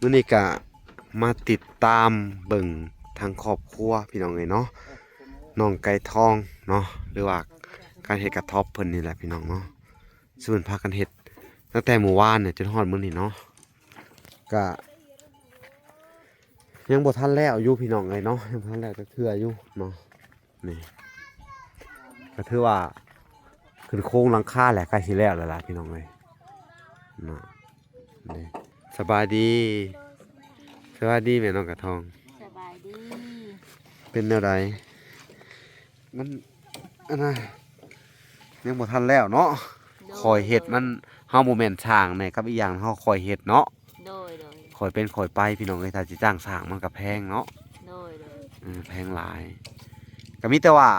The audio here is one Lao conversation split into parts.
ມື້ນີ້ກະມາຕິດຕາມເບິ່ງທາງຄອບຄົວພີ່ນ້ອງເອີຍເນາະ, ນ້ອງໄກ່ທອງເນາະ ຫຼືວ່າການເຮັດກະທ້ອບເພິ່ນນີ້ແຫຼະພີ່ນ້ອງເນາະ. ເຊິ່ງເພິ່ນພາກັນເຮັດຕັ້ງແຕ່ມື້ວານນີ້ຈົນຮອດມື້ນີ້ເນາະ, ກະຍັງບໍ່ທັນແລ້ວຢູ່ພີ່ນ້ອງເອີຍເນາະ, ຍັງບໍ່ທັນແລ້ວຈັກເທື່ອຢູ່ເນາະ. ນີ້ກະຖືວ່າຂຶ້ນໂຄງຫຼັງຄາແຫຼະ, ໃກ້ຊິແລ້ວແລ້ວລະພີ່ນ້ອງເອີຍເນາະ. ນີ້ ສະບາຍດີ, ສະບາຍດີແມ່ນ້ອງກະທອງ. ສະບາຍດີ. ເປັນແນວໃດ? ມັນ ອັນນ່າ ຍັງບໍ່ທັນແລ້ວເນາະ. ໂດຍ ຂ້ອຍເຮັດມັນ ເຮົາບໍ່ແມ່ນຊ່າງແດ່ ກັບອີກຢ່າງເຮົາຄ່ອຍເຮັດເນາະ. ໂດຍໆ ຄ່ອຍເປັນຄ່ອຍໄປພີ່ນ້ອງເອີຍ, ຖ້າຊິຈ້າງຊ່າງມັນກະແພງເນາະ. ໂດຍໆ ເອີ ແພງຫຼາຍ. ກະມີແຕ່ວ່າ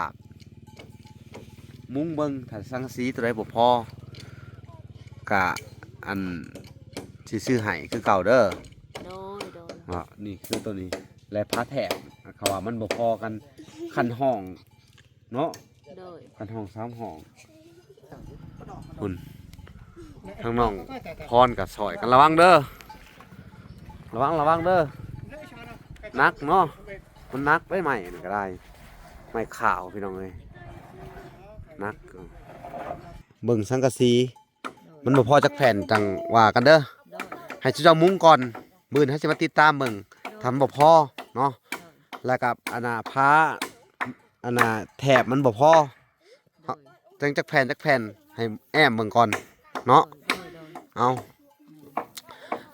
ມຸງເບິ່ງ ຖ້າສັງກະສີໂຕໃດບໍ່ພໍ ກະ ອັນ ຊິຊື້ໃຫ້ຄືເກົ່າເດີ. ໂດຍໆ ເນາະ. ນີ້ຄືໂຕນີ້ ແລະ ຝາແຖບ ເຂົາວ່າມັນບໍ່ພໍກັນ ຄັນຫ້ອງເນາະ. ໂດຍ ຄັນຫ້ອງສາມຫ້ອງ. ພຸ້ນ ທາງນ້ອງພອນກະຊ່ອຍກັນ. ລະວັງເດີ ລະວັງ ລະວັງເດີ. ໜັກເນາະ, ມັນໜັກໄດ໋ ໄມ້ນີ້ກະໄດ້ ໄມ້ຂາວພີ່ນ້ອງເອີຍ ໜັກ. ເບິ່ງສັງກະສີ ມັນບໍ່ພໍຈັກແຜ່ນຈັ່ງວ່າກັນເດີ. ໂດຍ ໃຫ້ເຈົ້າມຸງກ່ອນ, ມື້ອື່ນເຮົາຊິມາຕິດຕາມເບິ່ງ. ໂດຍ ຖ້າມັນບໍ່ພໍເນາະ. ໂດຍ ແລ້ວກະ ອັນນ່າ ຝາ ອັນນ່າ ແຖບມັນບໍ່ພໍ ໂດຍ ຈັ່ງຈັກແຜ່ນ ຈັກແຜ່ນ ໃຫ້ແອ້ມເບິ່ງກ່ອນເນາະ. ໂດຍໆ ເອົາ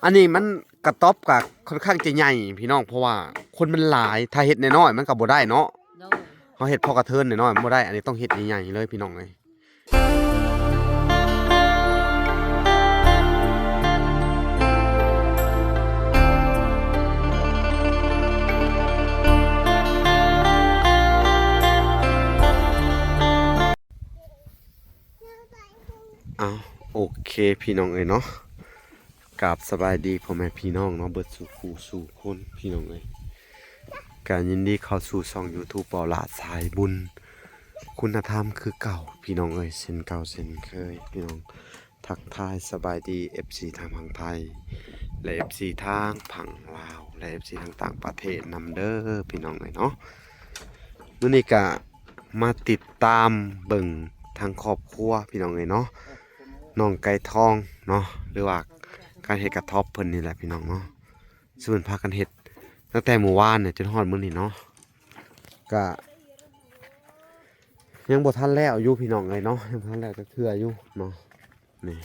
ອັນນີ້ມັນກະຕ໊ອບກະຄ່ອນຂ້າງຈະໃຫຍ່ພີ່ນ້ອງ, ເພາະວ່າຄົນມັນຫຼາຍ, ຖ້າເຮັດນ້ອຍໆມັນກະບໍ່ໄດ້ເນາະ. ໂດຍ ເຮົາເຮັດພໍກະເທີນນ້ອຍໆມັນບໍ່ໄດ້, ອັນນີ້ຕ້ອງເຮັດໃຫຍ່ໆເລີຍພີ່ນ້ອງເອີຍ. ເອົາ ໂອເຄພີ່ນ້ອງເອີຍເນາະ, ກາບສະບາຍດີພໍ່ແມ່ພີ່ນ້ອງເນາະ ເບິດສູ່ຄູ່ສູ່ຄົນພີ່ນ້ອງເອີຍ. ກະຍິນດີເຂົ້າສູ່ຊ່ອງຢູທູບ ເບົາຫຼ້າສາຍບຸນ ຄຸນນະທຳຄືເກົ່າພີ່ນ້ອງເອີຍ, ເຊັ່ນເກົ່າເຊັ່ນເຄີຍພີ່ນ້ອງ. ທັກທາຍສະບາຍດີເອັຟຊີທາງຝັ່ງໄທ ແລະ ເອັຟຊີທາງຝັ່ງລາວ ແລະ ເອັຟຊີທາງຕ່າງປະເທດນຳເດີພີ່ນ້ອງເອີຍເນາະ. ມື້ນີ້ກະມາຕິດຕາມເບິ່ງທາງຄອບຄົວພີ່ນ້ອງເອີຍເນາະ, ນ້ອງໄກ່ທອງເນາະ ຫຼືວ່າການເຮັດກະທ້ອບເພິ່ນນີ້ແຫຼະພີ່ນ້ອງເນາະ. ເຊິ່ງເພິ່ນພາກັນເຮັດຕັ້ງແຕ່ມື້ວານນີ້ຈົນຮອດມື້ນີ້ເນາະ, ກະຍັງບໍ່ທັນແລ້ວຢູ່ພີ່ນ້ອງເອີຍເນາະ, ຍັງບໍ່ທັນແລ້ວຈັກເທື່ອຢູ່ເນາະ. ນີ້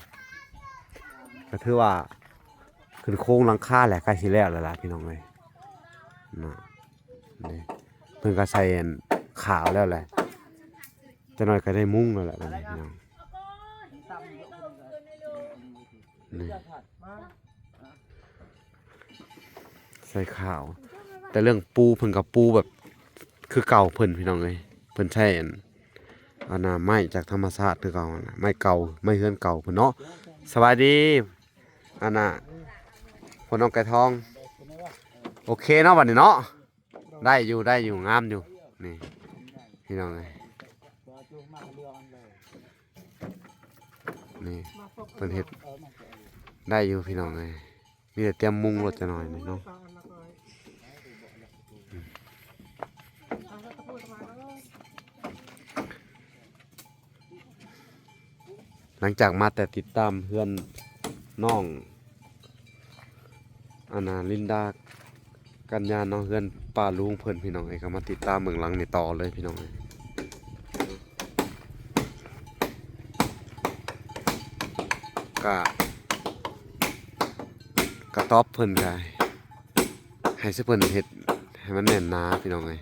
ກະຖືວ່າຂຶ້ນໂຄງຫຼັງຄາແຫຼະ, ໃກ້ຊິແລ້ວແລ້ວລະພີ່ນ້ອງເອີຍເນາະ. ນີ້ເພິ່ນກະໃສ່ອັນຂາວແລ້ວແຫຼະ, ຈັກໜ້ອຍກະໄດ້ມຸງແລ້ວແຫຼະບັດນີ້ພີ່ນ້ອງ. ນີ້ ໃສ່ຂາວ, ແຕ່ເລື່ອງປູເພິ່ນກະປູແບບຄືເກົ່າເພິ່ນພີ່ນ້ອງເອີຍ. ເພິ່ນໃຊ້ອັນ ອັນນ່າ ໄມ້ຈາກທຳມະຊາດຄືເກົ່າຫັ້ນນະ, ໄມ້ເກົ່າ ໄມ້ເຮືອນເກົ່າເພິ່ນເນາະ. ສະບາຍດີ ອັນນ່າ ພໍ່ນ້ອງໄກ່ທອງ. ໂອເຄເນາະ ບັດນີ້ເນາະ, ໄດ້ຢູ່ ໄດ້ຢູ່ ງາມຢູ່. ນີ້ພີ່ນ້ອງເອີຍ, ນີ້ເພິ່ນເຮັດໄດ້ຢູ່ພີ່ນ້ອງເອີຍ. ມີແຕ່ຕຽມມຸງລົດຈັກໜ້ອຍນີ້ເນາະ. ຫຼັງຈາກມາແຕ່ຕິດຕາມເຮືອນນ້ອງ ອັນນ່າ ລິນດາ ກັນຍາເນາະ, ເຮືອນປ້າລຸງເພິ່ນພີ່ນ້ອງເອີຍ, ກະມາຕິດຕາມເບິ່ງຫຼັງນີ້ຕໍ່ເລີຍພີ່ນ້ອງເອີຍ. ກະ ກະຕ໊ອບເພິ່ນກະໃຫ້ຊະເພິ່ນເຮັດໃຫ້ມັນແໜ້ນໜາພີ່ນ້ອງເອີຍ.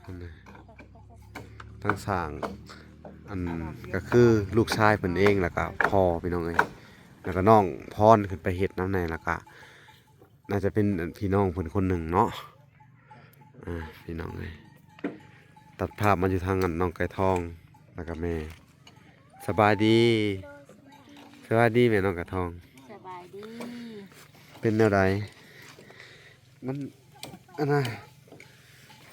ອັນນີ້ ທາງສ້າງ ອັນ ກະຄືລູກຊາຍເພິ່ນເອງ ແລ້ວກະພໍ່ພີ່ນ້ອງເອີຍ, ແລ້ວກະນ້ອງພອນຂຶ້ນໄປເຮັດນຳແດ່, ແລ້ວກະໜ້າຈະເປັນ ອັນ ພີ່ນ້ອງເພິ່ນຄົນໜຶ່ງເນາະ. ອ່າ ພີ່ນ້ອງເອີຍ, ຕັດພາບມາຢູ່ທາງ ອັນ ນ້ອງໄກ່ທອງ ແລ້ວກະແມ່. ສະບາຍດີ, ສະບາຍດີແມ່ນ້ອງໄກ່ທອງ. ສະບາຍດີ. ເປັນແນວໃດ? ມັນ ອັນນ່າ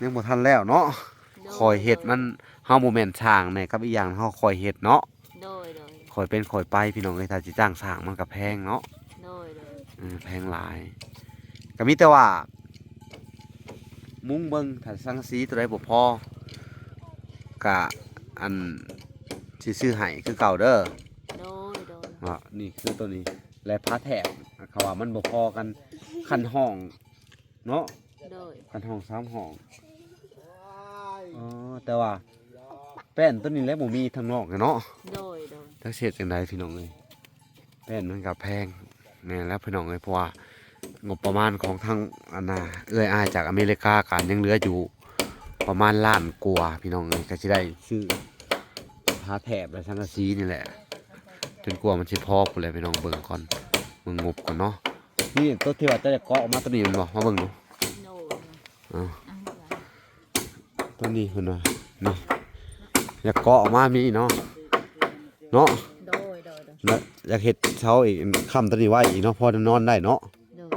ຍັງບໍ່ທັນແລ້ວເນາະ. ໂດຍ ຂ້ອຍເຮັດມັນ ເຮົາບໍ່ແມ່ນຊ່າງແດ່ ກັບອີກຢ່າງເຮົາຄ່ອຍເຮັດເນາະ. ໂດຍ ໂດຍ ຄ່ອຍເປັນຄ່ອຍໄປພີ່ນ້ອງເອີຍ. ຖ້າຊິຈ້າງຊ່າງມັນກໍແພງເນາະ. ໂດຍ ໂດຍ ເອີ ແພງຫຼາຍ. ກໍມີແຕ່ວ່າມຸງເບິ່ງ ຖ້າສັງກະສີຕົວໃດບໍ່ພໍ ກະ ອັນ ຊິຊື້ໃຫ້ຄືເກົ່າເດີ. ໂດຍ ໂດຍ ເນາະ ນີ້ຄືຕົວນີ້ ແລະ ຝາແຖບ ເຂົາວ່າມັນບໍ່ພໍກັນ ຄັນຫ້ອງເນາະ. ໂດຍ ຄັນຫ້ອງສາມຫ້ອງ. ອໍ ແຕ່ວ່າແປ້ນຕົວນີ້ແຫຼະບໍ່ມີທາງນອກເນາະ. ໂດຍ ໂດຍ ຈັກຊິເຮັດຈັ່ງໃດພີ່ນ້ອງເອີຍ. ແປ້ນມັນກໍແພງ ແມ່ນແລ້ວພີ່ນ້ອງເອີຍ ເພາະວ່າງົບປະມານຂອງທາງ ອັນນ່າ ເອື້ອຍອ້າຍຈາກອາເມລິກາກໍຍັງເຫຼືອຢູ່ປະມານລ້ານກວ່າພີ່ນ້ອງເອີຍ. ກໍຊິໄດ້ຊື້ຝາແຖບ ແລະ ສັງກະສີນີ້ແຫຼະ ຈົນກວ່າມັນຊິພໍພຸ້ນແຫຼະພີ່ນ້ອງ. ເບິ່ງກ່ອນ ເບິ່ງງົບກ່ອນເນາະ. ນີ້ຕົວທີ່ວ່າຈະເກາະອອກມາຕົວນີ້ແມ່ນບໍ່? ມາເບິ່ງດູ. ໂດຍ ເອົາ ອ່າ ຕົວນີ້ເພິ່ນວ່າ ນີ້ ຢາກເກາະອອກມາມີເນາະ ເນາະ. ໂດຍ ໂດຍ ໂດຍ ແລະ ຢາກເຮັດເສົາອີກ ຄ້ຳຕົວນີ້ໄວ້ອີກເນາະ ພໍນອນໄດ້ເນາະ. ໂດຍ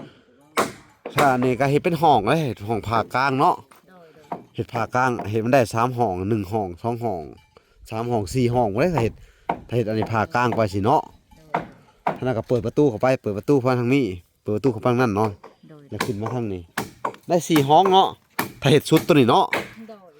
ຖ້າອັນນີ້ກໍເຮັດເປັນຫ້ອງເລີຍ ເຮັດຫ້ອງຜ່າກາງເນາະ. ໂດຍ ໂດຍ ເຮັດຜ່າກາງ ເຮັດມັນໄດ້ສາມຫ້ອງ ໜຶ່ງຫ້ອງ ສອງຫ້ອງ ສາມຫ້ອງ ສີ່ຫ້ອງ ບໍ່ໄດ້ ຖ້າເຮັດ ຖ້າເຮັດອັນນີ້ຜ່າກາງໄປຊີ້ເນາະ. ໂດຍ ທາງນັ້ນກໍເປີດປະຕູເຂົ້າໄປ ເປີດປະຕູທາງນີ້ ເປີດປະຕູເຂົ້າໄປທາງນັ້ນເນາະ. ໂດຍ ແລ້ວຂຶ້ນມາທາງນີ້ ໄດ້ສີ່ຫ້ອງເນາະ ຖ້າເຮັດສຸດຕົວນີ້ເນາະ. ໂດຍ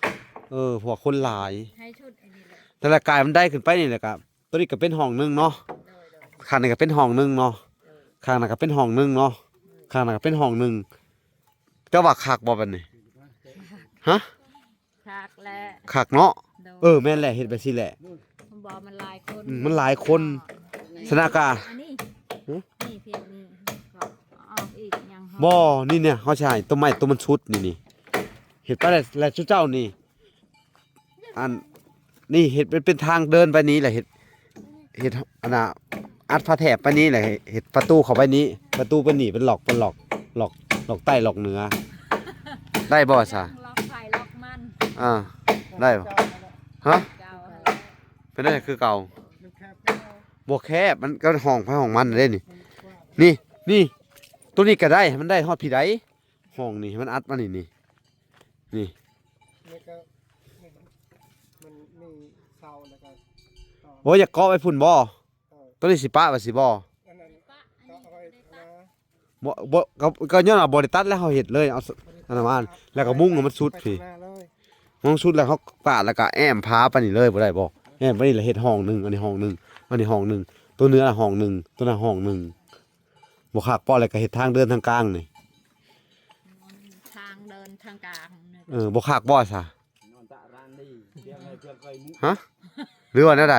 ເອີ ເພາະວ່າຄົນຫຼາຍ ໃຫ້ຊຸດອັນນີ້ແຫຼະ ແຕ່ລະກາຍບັນໄດຂຶ້ນໄປນີ້ແຫຼະ ກໍຕົວນີ້ກໍເປັນຫ້ອງໜຶ່ງເນາະ. ໂດຍ ໂດຍ ຂ້າງນີ້ກໍເປັນຫ້ອງໜຶ່ງເນາະ. ໂດຍ ຂ້າງນັ້ນກໍເປັນຫ້ອງໜຶ່ງເນາະ. ໂດຍ ຂ້າງນັ້ນກໍເປັນຫ້ອງໜຶ່ງ. ເຈົ້າວ່າຄັກບໍ່ບັດນີ້? ຮະ? ຄັກແຫຼະ ຄັກເນາະ. ໂດຍ ເອີ ແມ່ນແຫຼະ ເຮັດແບບຊີ້ແຫຼະ. ບໍ່ ມັນຫຼາຍຄົນ ອືມ ມັນຫຼາຍຄົນ. ອໍ ສະນະກາ ອັນນີ້ ຫຶ? ນີ້ ເພດນີ້ ກໍອອກອີກຫຍັງ ບໍ່ ນີ້ເນຍ ເຮົາຊິໃຫ້ຕົ້ນໄມ້ ຕົ້ນມັນສຸດນີ້ ນີ້ ເຮັດໄປແລ້ວ ແລ້ວຊຸມເຈົ້ານີ້ ອັນນີ້ເຮັດເປັນ ເປັນທາງເດີນໄປນີ້ແຫຼະ ເຮັດ ເຮັດ ອັນນ່າ ອັດຝາແຖບໄປນີ້ແຫຼະ ເຮັດປະຕູເຂົ້າໄປນີ້ ປະຕູໄປນີ້ ເປັນລັອກ ເປັນລັອກ ລັອກ ລັອກໃຕ້ລັອກເໜືອ ໄດ້ບໍ່ຊະ? ລັອກໃຜລັອກມັນ. ອ່າ ໄດ້ບໍ່? ຮະ? ເຈົ້າ ເປັນໄດ້ຄືເກົ່າ. ບໍ່ແຄບ ມັນກໍຫ້ອງໃຜຫ້ອງມັນເດ້ນີ້. ນີ້ ນີ້ ຕົວນີ້ກໍໄດ້ ໃຫ້ມັນໄດ້ຮອດພີໃດ ຫ້ອງນີ້ ໃຫ້ມັນອັດມານີ້ ນີ້ ນີ້ ແລ້ວກໍມັນມີເສົາ ແລ້ວກໍຕໍ່. ໂອ້ຍ ຢາກເກາະໄວ້ພຸ້ນບໍ່? ເອີ ຕົວນີ້ຊິປະໄວ້ຊິບໍ່? ອັນນັ້ນເກາະໄວ້ຂ້າງໜ້າ. ບໍ່ ບໍ່ ກໍ ກໍຍ້ອນວ່າບໍ່ໄດ້ຕັດ ແລ້ວເຮົາເຮັດເລີຍ ເອົາ ອັນນັ້ນມາ ແລ້ວກໍມຸງໃຫ້ມັນສຸດພີ້ ມຸງສຸດ ແລ້ວເຮົາປະ ແລ້ວກໍແອ້ມຝາໄປນີ້ເລີຍ ບໍ່ໄດ້ບໍ່? ແອ້ມໄປນີ້ ແລ້ວເຮັດຫ້ອງໜຶ່ງ ອັນນີ້ຫ້ອງໜຶ່ງ ອັນນີ້ຫ້ອງໜຶ່ງ ຕົວເໜືອຫ້ອງໜຶ່ງ ຕົວນັ້ນຫ້ອງໜຶ່ງ. ບໍ່ຄັກບໍ່? ແລ້ວກໍເຮັດທາງເດີນທາງກາງນີ້ ທາງເດີນທາງກາງນີ້. ເອີ ບໍ່ຄັກບໍ່ຊະ? ຮະ? ຫຼືວ່າແນວໃດ?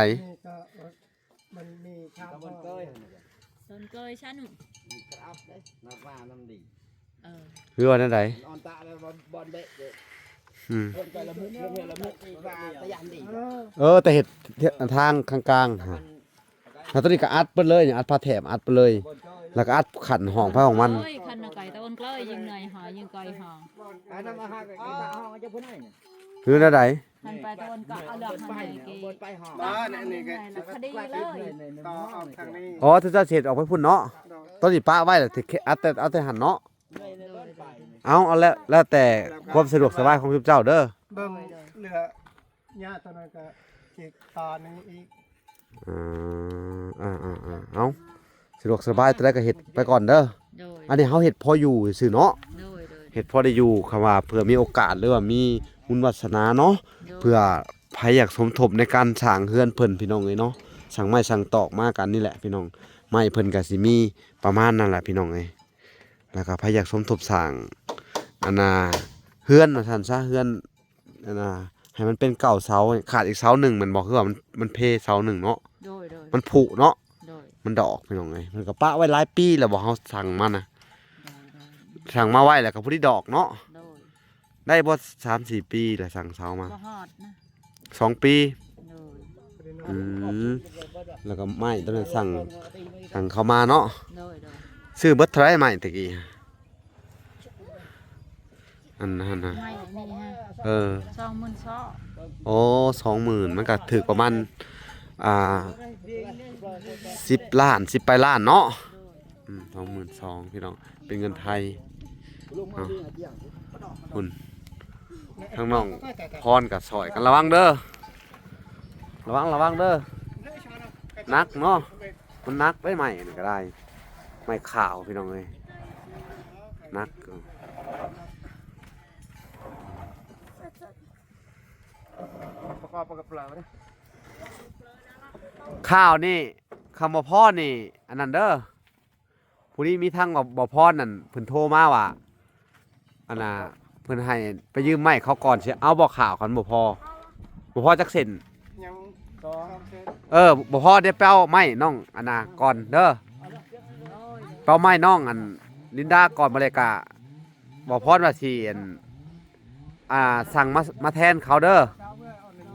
ມັນມີທາງເດີນ ເດີນເກີຍຊັ້ນ ເອີ ຫຼືວ່າແນວໃດ? ອືມ ເອີ ແຕ່ເຮັດ ເຮັດທາງກາງໆ ຫາ ແລ້ວຕົວນີ້ກໍອັດເບິດເລີຍ ອັດຝາແຖບ ອັດໄປເລີຍ ແລ້ວກໍອັດຂັ້ນຫ້ອງໃຜຫ້ອງມັນ. ເອີຍ ຄັນນະໄກ່ຕາອ່ອນເກີຍ ຍິງເໜື່ອຍຫອຍ ຍິງເກີຍຫອງ ໄປນຳອາຫານກັບຕາຫ້ອງເຈົ້າຜູ້ໃດນີ້ ຄືແນວໃດ? ຄັນໄປຕາອ່ອນກໍເອົາເລືອກໃຫ້ແມ່ເກ ບໍ່ ອັນນີ້ກໍ ພໍດີເລີຍ ຕໍ່ອອກທາງນີ້. ອໍ ເຈົ້າເຮັດອອກໄປພຸ້ນເນາະ. ໂດຍ ຕອນນີ້ປະໄວ້ແລ້ວ ທີ່ເຂດ ອັດແຕ່ ເອົາແຕ່ຫັ້ນເນາະ. ໂດຍ ໂດຍ ໂດຍ ເອົາ ເອົາແລ້ວ ແລ້ວແຕ່ຄວາມສະດວກສະບາຍຂອງຊຸມເຈົ້າເດີ. ເບິ່ງເຫຼືອຫຍ້າຕົວນັ້ນກໍຊິຕໍ່ໜຶ່ງອີກ. ເອີ ເອົາ ສະດວກສະບາຍຕົວໃດກໍເຮັດໄປກ່ອນເດີ. ໂດຍ ອັນນີ້ເຮົາເຮັດພໍຢູ່ຊື່ເນາະ. ໂດຍ ໂດຍ ເຮັດພໍໄດ້ຢູ່ ຄຳວ່າເພື່ອມີໂອກາດ ຫຼືວ່າມີບຸນວາສະໜາເນາະ. ໂດຍ ເພື່ອໃຜຢາກສົມທົບໃນການສ້າງເຮືອນເພິ່ນ ພີ່ນ້ອງເອີຍເນາະ ສັ່ງໄມ້ສັ່ງຕອກມາກັນນີ້ແຫຼະພີ່ນ້ອງ. ໄມ້ເພິ່ນກໍຊິມີປະມານນັ້ນແຫຼະພີ່ນ້ອງເອີຍ. ແລ້ວກໍໃຜຢາກສົມທົບສ້າງ ອັນນ່າ ເຮືອນວ່າຊັ້ນຊະ ເຮືອນ ອັນນ່າ ໃຫ້ມັນເປັນເກົ້າເສົາ ຂາດອີກເສົາໜຶ່ງແມ່ນບໍ່? ຄືວ່າມັນ ມັນເພເສົາໜຶ່ງເນາະ. ໂດຍ ໂດຍ ມັນຜຸເນາະ. ໂດຍ ມັນດອກ ພີ່ນ້ອງເອີຍ. ມັນກໍປະໄວ້ຫຼາຍປີແລ້ວບໍ່ ເຮົາສັ່ງມານະ. ໂດຍ ໂດຍ ສັ່ງມາໄວ້ແລ້ວກໍພໍດີດອກເນາະ. ໂດຍ ໄດ້ບໍ່ ສາມສີ່ປີແລ້ວ ສັ່ງເສົາມາ? ບໍ່ຮອດນະ ສອງປີ. ໂດຍ ອືມ ແລ້ວກໍໄມ້ຕົວນັ້ນສັ່ງ ສັ່ງເຂົ້າມາເນາະ. ໂດຍ ໂດຍ ຊື້ເບິດເທົ່າໃດໄມ້ຕະກີ້? ອັນນັ້ນນະ ໄມ້ນີ້ຮະ ເອີ ສອງໝື່ນສອງ. ໂອ້ ສອງໝື່ນ ມັນກໍຖືກປະມານ ອ່າ ສິບລ້ານ ສິບປາຍລ້ານເນາະ. ໂດຍ ອືມ ສອງໝື່ນສອງ ພີ່ນ້ອງ ເປັນເງິນໄທ. ພຸ້ນ ທາງນ້ອງພອນກໍຊ່ອຍກັນ ລະວັງເດີ ລະວັງ ລະວັງເດີ ໜັກເນາະ ມັນໜັກເດ້ ໄມ້ນີ້ກໍໄດ້ ໄມ້ຂາວ ພີ່ນ້ອງເອີຍ ໜັກ. ປະກອບກັບເປີເດ້ ຂ່າວນີ້ ຄຳວ່າພໍນີ້ ອັນນັ້ນເດີ ຜູ້ນີ້ມີທາງ ບໍ່ ບໍ່ພອນນັ້ນ ເພິ່ນໂທມາວ່າ ອັນນ່າ ເພິ່ນໃຫ້ໄປຢືມໄມ້ເຂົາກ່ອນ ຊິເອົາບໍ່ ຂ່າວ ຄັນບໍ່ພໍ ບໍ່ພໍຈັກເສັ້ນ ຍັງສອງເສັ້ນ ເອີ ບໍ່ພໍ ດຽວໄປເອົາໄມ້ນ້ອງ ອັນນ່າ ກ່ອນເດີ ໄປເອົາໄມ້ນ້ອງ ອັນ ລິນດາ ກ່ອນ ບໍ່ແລ້ວກະ ບໍ່ພອນວ່າຊິ ອັນ ອ່າ ສັ່ງມາ ມາແທນເຂົາເດີ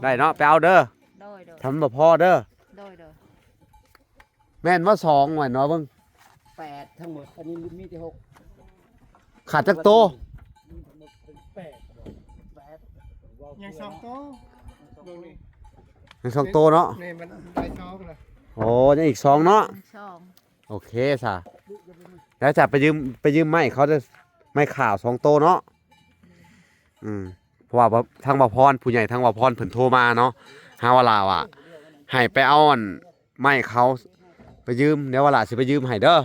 ໄດ້ເນາະ ໄປເອົາເດີ ໂດຍໆ ຖ້າມັນບໍ່ພໍເດີ ໂດຍໆ ແມ່ນບໍ່ ສອງ ແມ່ນບໍ່ ເບິ່ງ ແປດທັງໝົດ ອັນນີ້ມີແຕ່ຫົກ ຂາດຈັກໂຕ ແປດ ແປດ ຍັງສອງໂຕ ເບິ່ງນີ້ ຍັງສອງໂຕເນາະ ນີ້ມັນໄດ້ສອງລະ ໂອ້ ຍັງອີກສອງເນາະ ສອງ ໂອເຄຊະ ແລ້ວຈະໄປຢືມ ໄປຢືມໄມ້ເຂົາເດີ ໄມ້ຂາວສອງໂຕເນາະ ອືມ ເພາະວ່າທາງບ່າວພອນ ຜູ້ໃຫຍ່ທາງບ່າວພອນເພິ່ນໂທມາເນາະ ຫາວ່າຫຼ້າວ່າ ໃຫ້ໄປເອົາອັນໄມ້ເຂົາໄປຢືມ ແລ້ວວ່າຫຼ້າຊິໄປຢືມໃຫ້ເດີ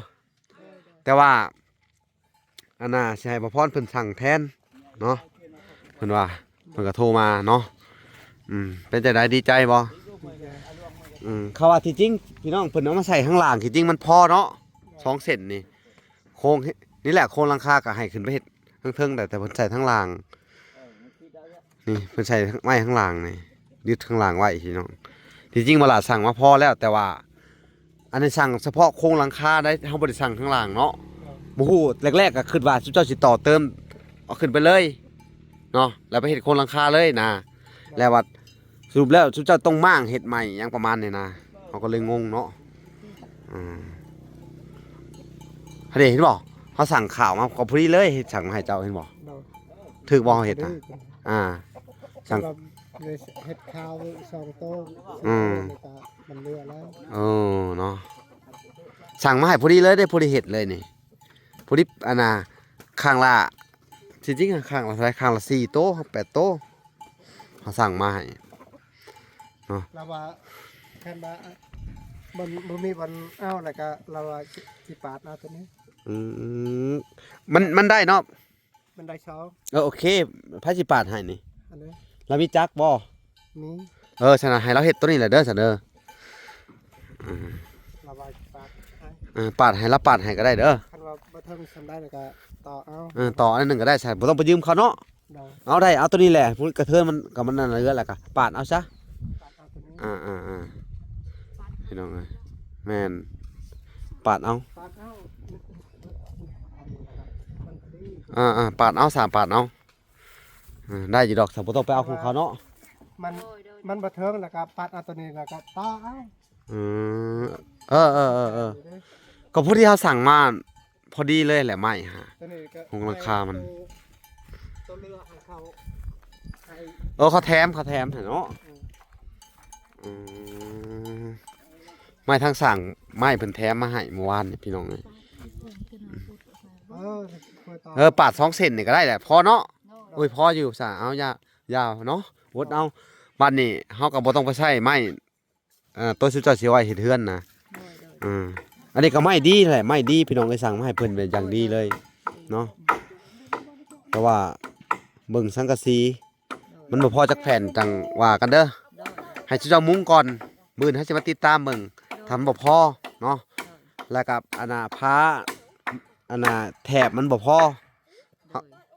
ແຕ່ວ່າ ອັນນ່າ ຊິໃຫ້ບ່າວພອນເພິ່ນສັ່ງແທນເນາະ ເພິ່ນວ່າ ເພິ່ນກໍໂທມາເນາະ ອືມ ເປັນຈັ່ງໃດ ດີໃຈບໍ່? ອືມ ເຂົາວ່າທີ່ຈິງ ພີ່ນ້ອງ ເພິ່ນເອົາມາໃສ່ຂ້າງລ່າງ ທີ່ຈິງມັນພໍເນາະ ສອງເສັ້ນນີ້ ໂຄງ ນີ້ແຫຼະ ໂຄງຫຼັງຄາກໍໃຫ້ຂຶ້ນໄປເຮັດເທິງໆ ແຕ່ ແຕ່ເພິ່ນໃສ່ທາງລ່າງ ນີ້ເພິ່ນໃສ່ໄມ້ຂ້າງລ່າງນີ້ ຍຶດຂ້າງລ່າງໄວ້ພີ່ນ້ອງ ທີ່ຈິງບໍ່ຫຼ້າສັ່ງມາພໍແລ້ວ ແຕ່ວ່າ ອັນນີ້ສັ່ງສະເພາະໂຄງຫຼັງຄາໄດ໋ ເຮົາບໍ່ໄດ້ສັ່ງຂ້າງລ່າງເນາະ ບໍ່ຮູ້ ແລກໆກໍຄິດວ່າຊຸມເຈົ້າຊິຕໍ່ເຕີມເອົາຂຶ້ນໄປເລີຍເນາະ ແລ້ວໄປເຮັດໂຄງຫຼັງຄາເລີຍນະ ແລ້ວວ່າສະຫຼຸບແລ້ວຊຸມເຈົ້າຕ້ອງມ້າງເຮັດໃໝ່ຫຍັງປະມານນີ້ນະ ເຮົາກໍເລີຍງົງເນາະ ອືມ ເດ້ ເຫັນບໍ່ ເຮົາສັ່ງຂ້າວມາກໍພໍດີເລີຍ ເຮັດສັ່ງມາໃຫ້ເຈົ້າ ເຫັນບໍ່ ໂດຍ ຖືກບໍ່ເຮົາເຮັດນະ ຖືກ ອ່າ ສັ່ງ ແລ້ວກໍເຮັດຂ້າວສອງໂຕ ອືມ ແລ້ວກໍມັນເຫຼືອແລ້ວ ເອີ ເນາະ ສັ່ງມາໃຫ້ພໍດີເລີຍເດ້ ພໍດີເຮັດເລີຍນີ້ ພໍດີ ອັນນ່າ ຂ້າງລະ ທີ່ຈິງຂ້າງລະເທົ່າໃດ ຂ້າງລະສີ່ໂຕ ແປດໂຕ ເຮົາສັ່ງມາໃຫ້ເນາະ ລາວວ່າ ຄັນວ່າ ມັນບໍ່ມີບ່ອນເອົາ ແລ້ວກໍລາວວ່າຊິ ຊິປາດເອົາໂຕນີ້ ອືມ ມັນ ມັນໄດ້ເນາະ ມັນໄດ້ສອງ ເອີ ໂອເຄ ໃຜຊິປາດໃຫ້ນີ້ ອັນນີ້ ລາວມີຈັກບໍ່? ມີ ເອີ ຊັ້ນນະ ໃຫ້ລາວເຮັດໂຕນີ້ແຫຼະເດີ ຊັ້ນເດີ ອືມ ລາວວ່າຊິປາດໃຫ້ ເອີ ປາດໃຫ້ ລາວປາດໃຫ້ກໍໄດ້ເດີ ຄັນວ່າບໍ່ເຖິງສ່ຳໃດແລ້ວກໍຕໍ່ເອົາ ເອີ ຕໍ່ອັນໜຶ່ງກໍໄດ້ ຊັ້ນບໍ່ຕ້ອງໄປຢືມເຂົາເນາະ ໂດຍ ເອົາໄດ້ ເອົາໂຕນີ້ແຫຼະ ຜູ້ກະເທີນມັນກໍມັນນັ້ນເຫຼືອແລ້ວກໍປາດເອົາຊະ ປາດເອົາໂຕນີ້ ອ່າໆໆ ພີ່ນ້ອງເອີຍ ແມ່ນ ປາດເອົາ ປາດເອົາ ອ່າໆ ປາດເອົາຊະ ປາດເອົາ ອ່າ ໄດ້ຢູ່ດອກ ຊະ ບໍ່ຕ້ອງໄປເອົາຂອງເຂົາເນາະ ມັນ ມັນບໍ່ເຖິງ ແລ້ວກໍປາດເອົາໂຕນີ້ ແລ້ວກໍຕໍ່ເອົາ ອືມ ເອີໆໆໆ ກໍພໍດີເຮົາສັ່ງມາ ພໍດີເລີຍແຫຼະ ໄມ້ຫາ ໂຕນີ້ກໍ ໂຄງຫຼັງຄາມັນ ໂຕເຫຼືອໃຫ້ເຂົາ ໃຫ້ ເອີ ເຂົາແຖມ ເຂົາແຖມໃຫ້ເນາະ ອືມ ອືມ ໄມ້ທາງສ້າງ ໄມ້ເພິ່ນແຖມມາໃຫ້ມື້ວານນີ້ ພີ່ນ້ອງເອີຍ ເອີ ເອີ ປາດສອງເສັ້ນນີ້ກໍໄດ້ແຫຼະ ພໍເນາະ ໂດຍ ໂອ້ຍ ພໍຢູ່ຊະ ເອົາ ຢ່າ ຢ່າເນາະ ອົດເອົາ ບາດນີ້ເຮົາກໍບໍ່ຕ້ອງໄປໃຊ້ໄມ້ ເອີ ໂຕຊຸມເຈົ້າຊິເອົາໄວ້ເຮັດເຮືອນນະ ໂດຍໆ ເອີ ອັນນີ້ກໍໄມ້ດີແຫຼະ ໄມ້ດີ ພີ່ນ້ອງເອີຍ ສັ່ງມາໃຫ້ເພິ່ນເປັນຢ່າງດີເລີຍເນາະ ແຕ່ວ່າເບິ່ງສັງກະສີ ໂດຍ ມັນບໍ່ພໍຈັກແຜ່ນ ຈັ່ງວ່າກັນເດີ ໂດຍ ໃຫ້ຊຸມເຈົ້າມຸງກ່ອນ ມື້ອື່ນເຮົາຊິມາຕິດຕາມເບິ່ງ ໂດຍ ຖ້າມັນບໍ່ພໍເນາະ ໂດຍ ແລ້ວກໍ ອັນນ່າ ຜ້າ ອັນນ່າ ແຖບມັນບໍ່ພໍ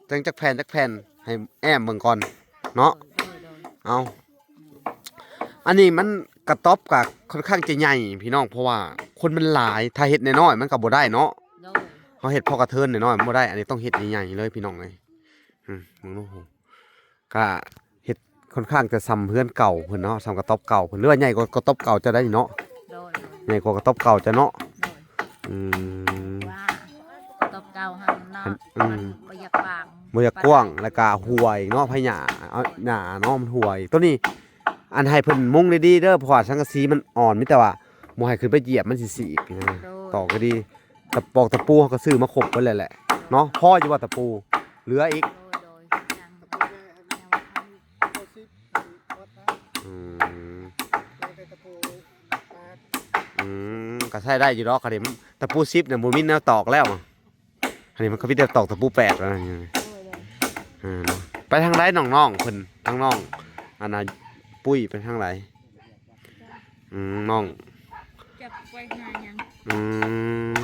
ໂດຍ ຈັ່ງຈັກແຜ່ນ ຈັກແຜ່ນ ໃຫ້ແອ້ມເບິ່ງກ່ອນເນາະ ໂດຍໆ ເອົາ ອັນນີ້ມັນກະຕ໊ອບກະຄ່ອນຂ້າງຈະໃຫຍ່ພີ່ນ້ອງ ເພາະວ່າຄົນມັນຫຼາຍ ຖ້າເຮັດນ້ອຍໆ ມັນກະບໍ່ໄດ້ເນາະ ໂດຍ ເຮົາເຮັດພໍກະເທີນນ້ອຍໆ ມັນບໍ່ໄດ້ ອັນນີ້ຕ້ອງເຮັດໃຫຍ່ໆ ເລີຍພີ່ນ້ອງເອີຍ ອືມ ເບິ່ງດູ ກະເຮັດຄ່ອນຂ້າງຈະສ່ຳເຮືອນເກົ່າເພິ່ນເນາະ ສ່ຳກະຕ໊ອບເກົ່າເພິ່ນ ຫຼືວ່າໃຫຍ່ກວ່າກະຕ໊ອບເກົ່າເຈົ້າໄດ໋ເນາະ ໂດຍໆ ໃຫຍ່ກວ່າກະຕ໊ອບເກົ່າເຈົ້າເນາະ ໂດຍ ອືມ ວ່າກະຕ໊ອບເກົ່າຫັ້ນເນາະ ອືມ ມັນບໍ່ຢາກກວ້າງ ບໍ່ຢາກກວ້າງ ແລ້ວກະຮົ່ວອີກເນາະ ພະຫຍ້າ ເອົາ ຫຍ້າເນາະ ມັນຮົ່ວອີກ ໂຕນີ້ ອັນໃຫ້ເພິ່ນມຸງດີໆເດີ ເພາະວ່າສັງກະສີມັນອ່ອນ ມີແຕ່ວ່າບໍ່ໃຫ້ຂຶ້ນໄປຢຽບ ມັນຊິສີກນະ ໂດຍ ຕອກກໍດີ ຕະ ປອກຕະປູເຮົາກໍຊື້ມາຄົບເບິດແລ້ວແຫຼະເນາະ. ພໍຢູ່ບໍ່ຕະປູ? ເຫຼືອອີກ? ໂດຍ ໂດຍ ຍັງ ຍັງບໍ່ທັນ ອືມ ອືມ ກໍໃຊ້ໄດ້ຢູ່ດອກ. ຄັນນີ້ຕະປູສິບນີ້ບໍ່ມີແນວຕອກແລ້ວ. ອັນນີ້ມັນກໍມີແຕ່ຕອກຕະປູແປດແລ້ວນະ. ໂດຍ ໂດຍ ເອີ ໄປທາງໃດນ້ອງໆເພິ່ນ ທາງນ້ອງ ອັນນ່າ ປຸ້ຍໄປທາງໃດ? ອືມ ນ້ອງ ຈັກໄປຫາຫຍັງ? ອືມ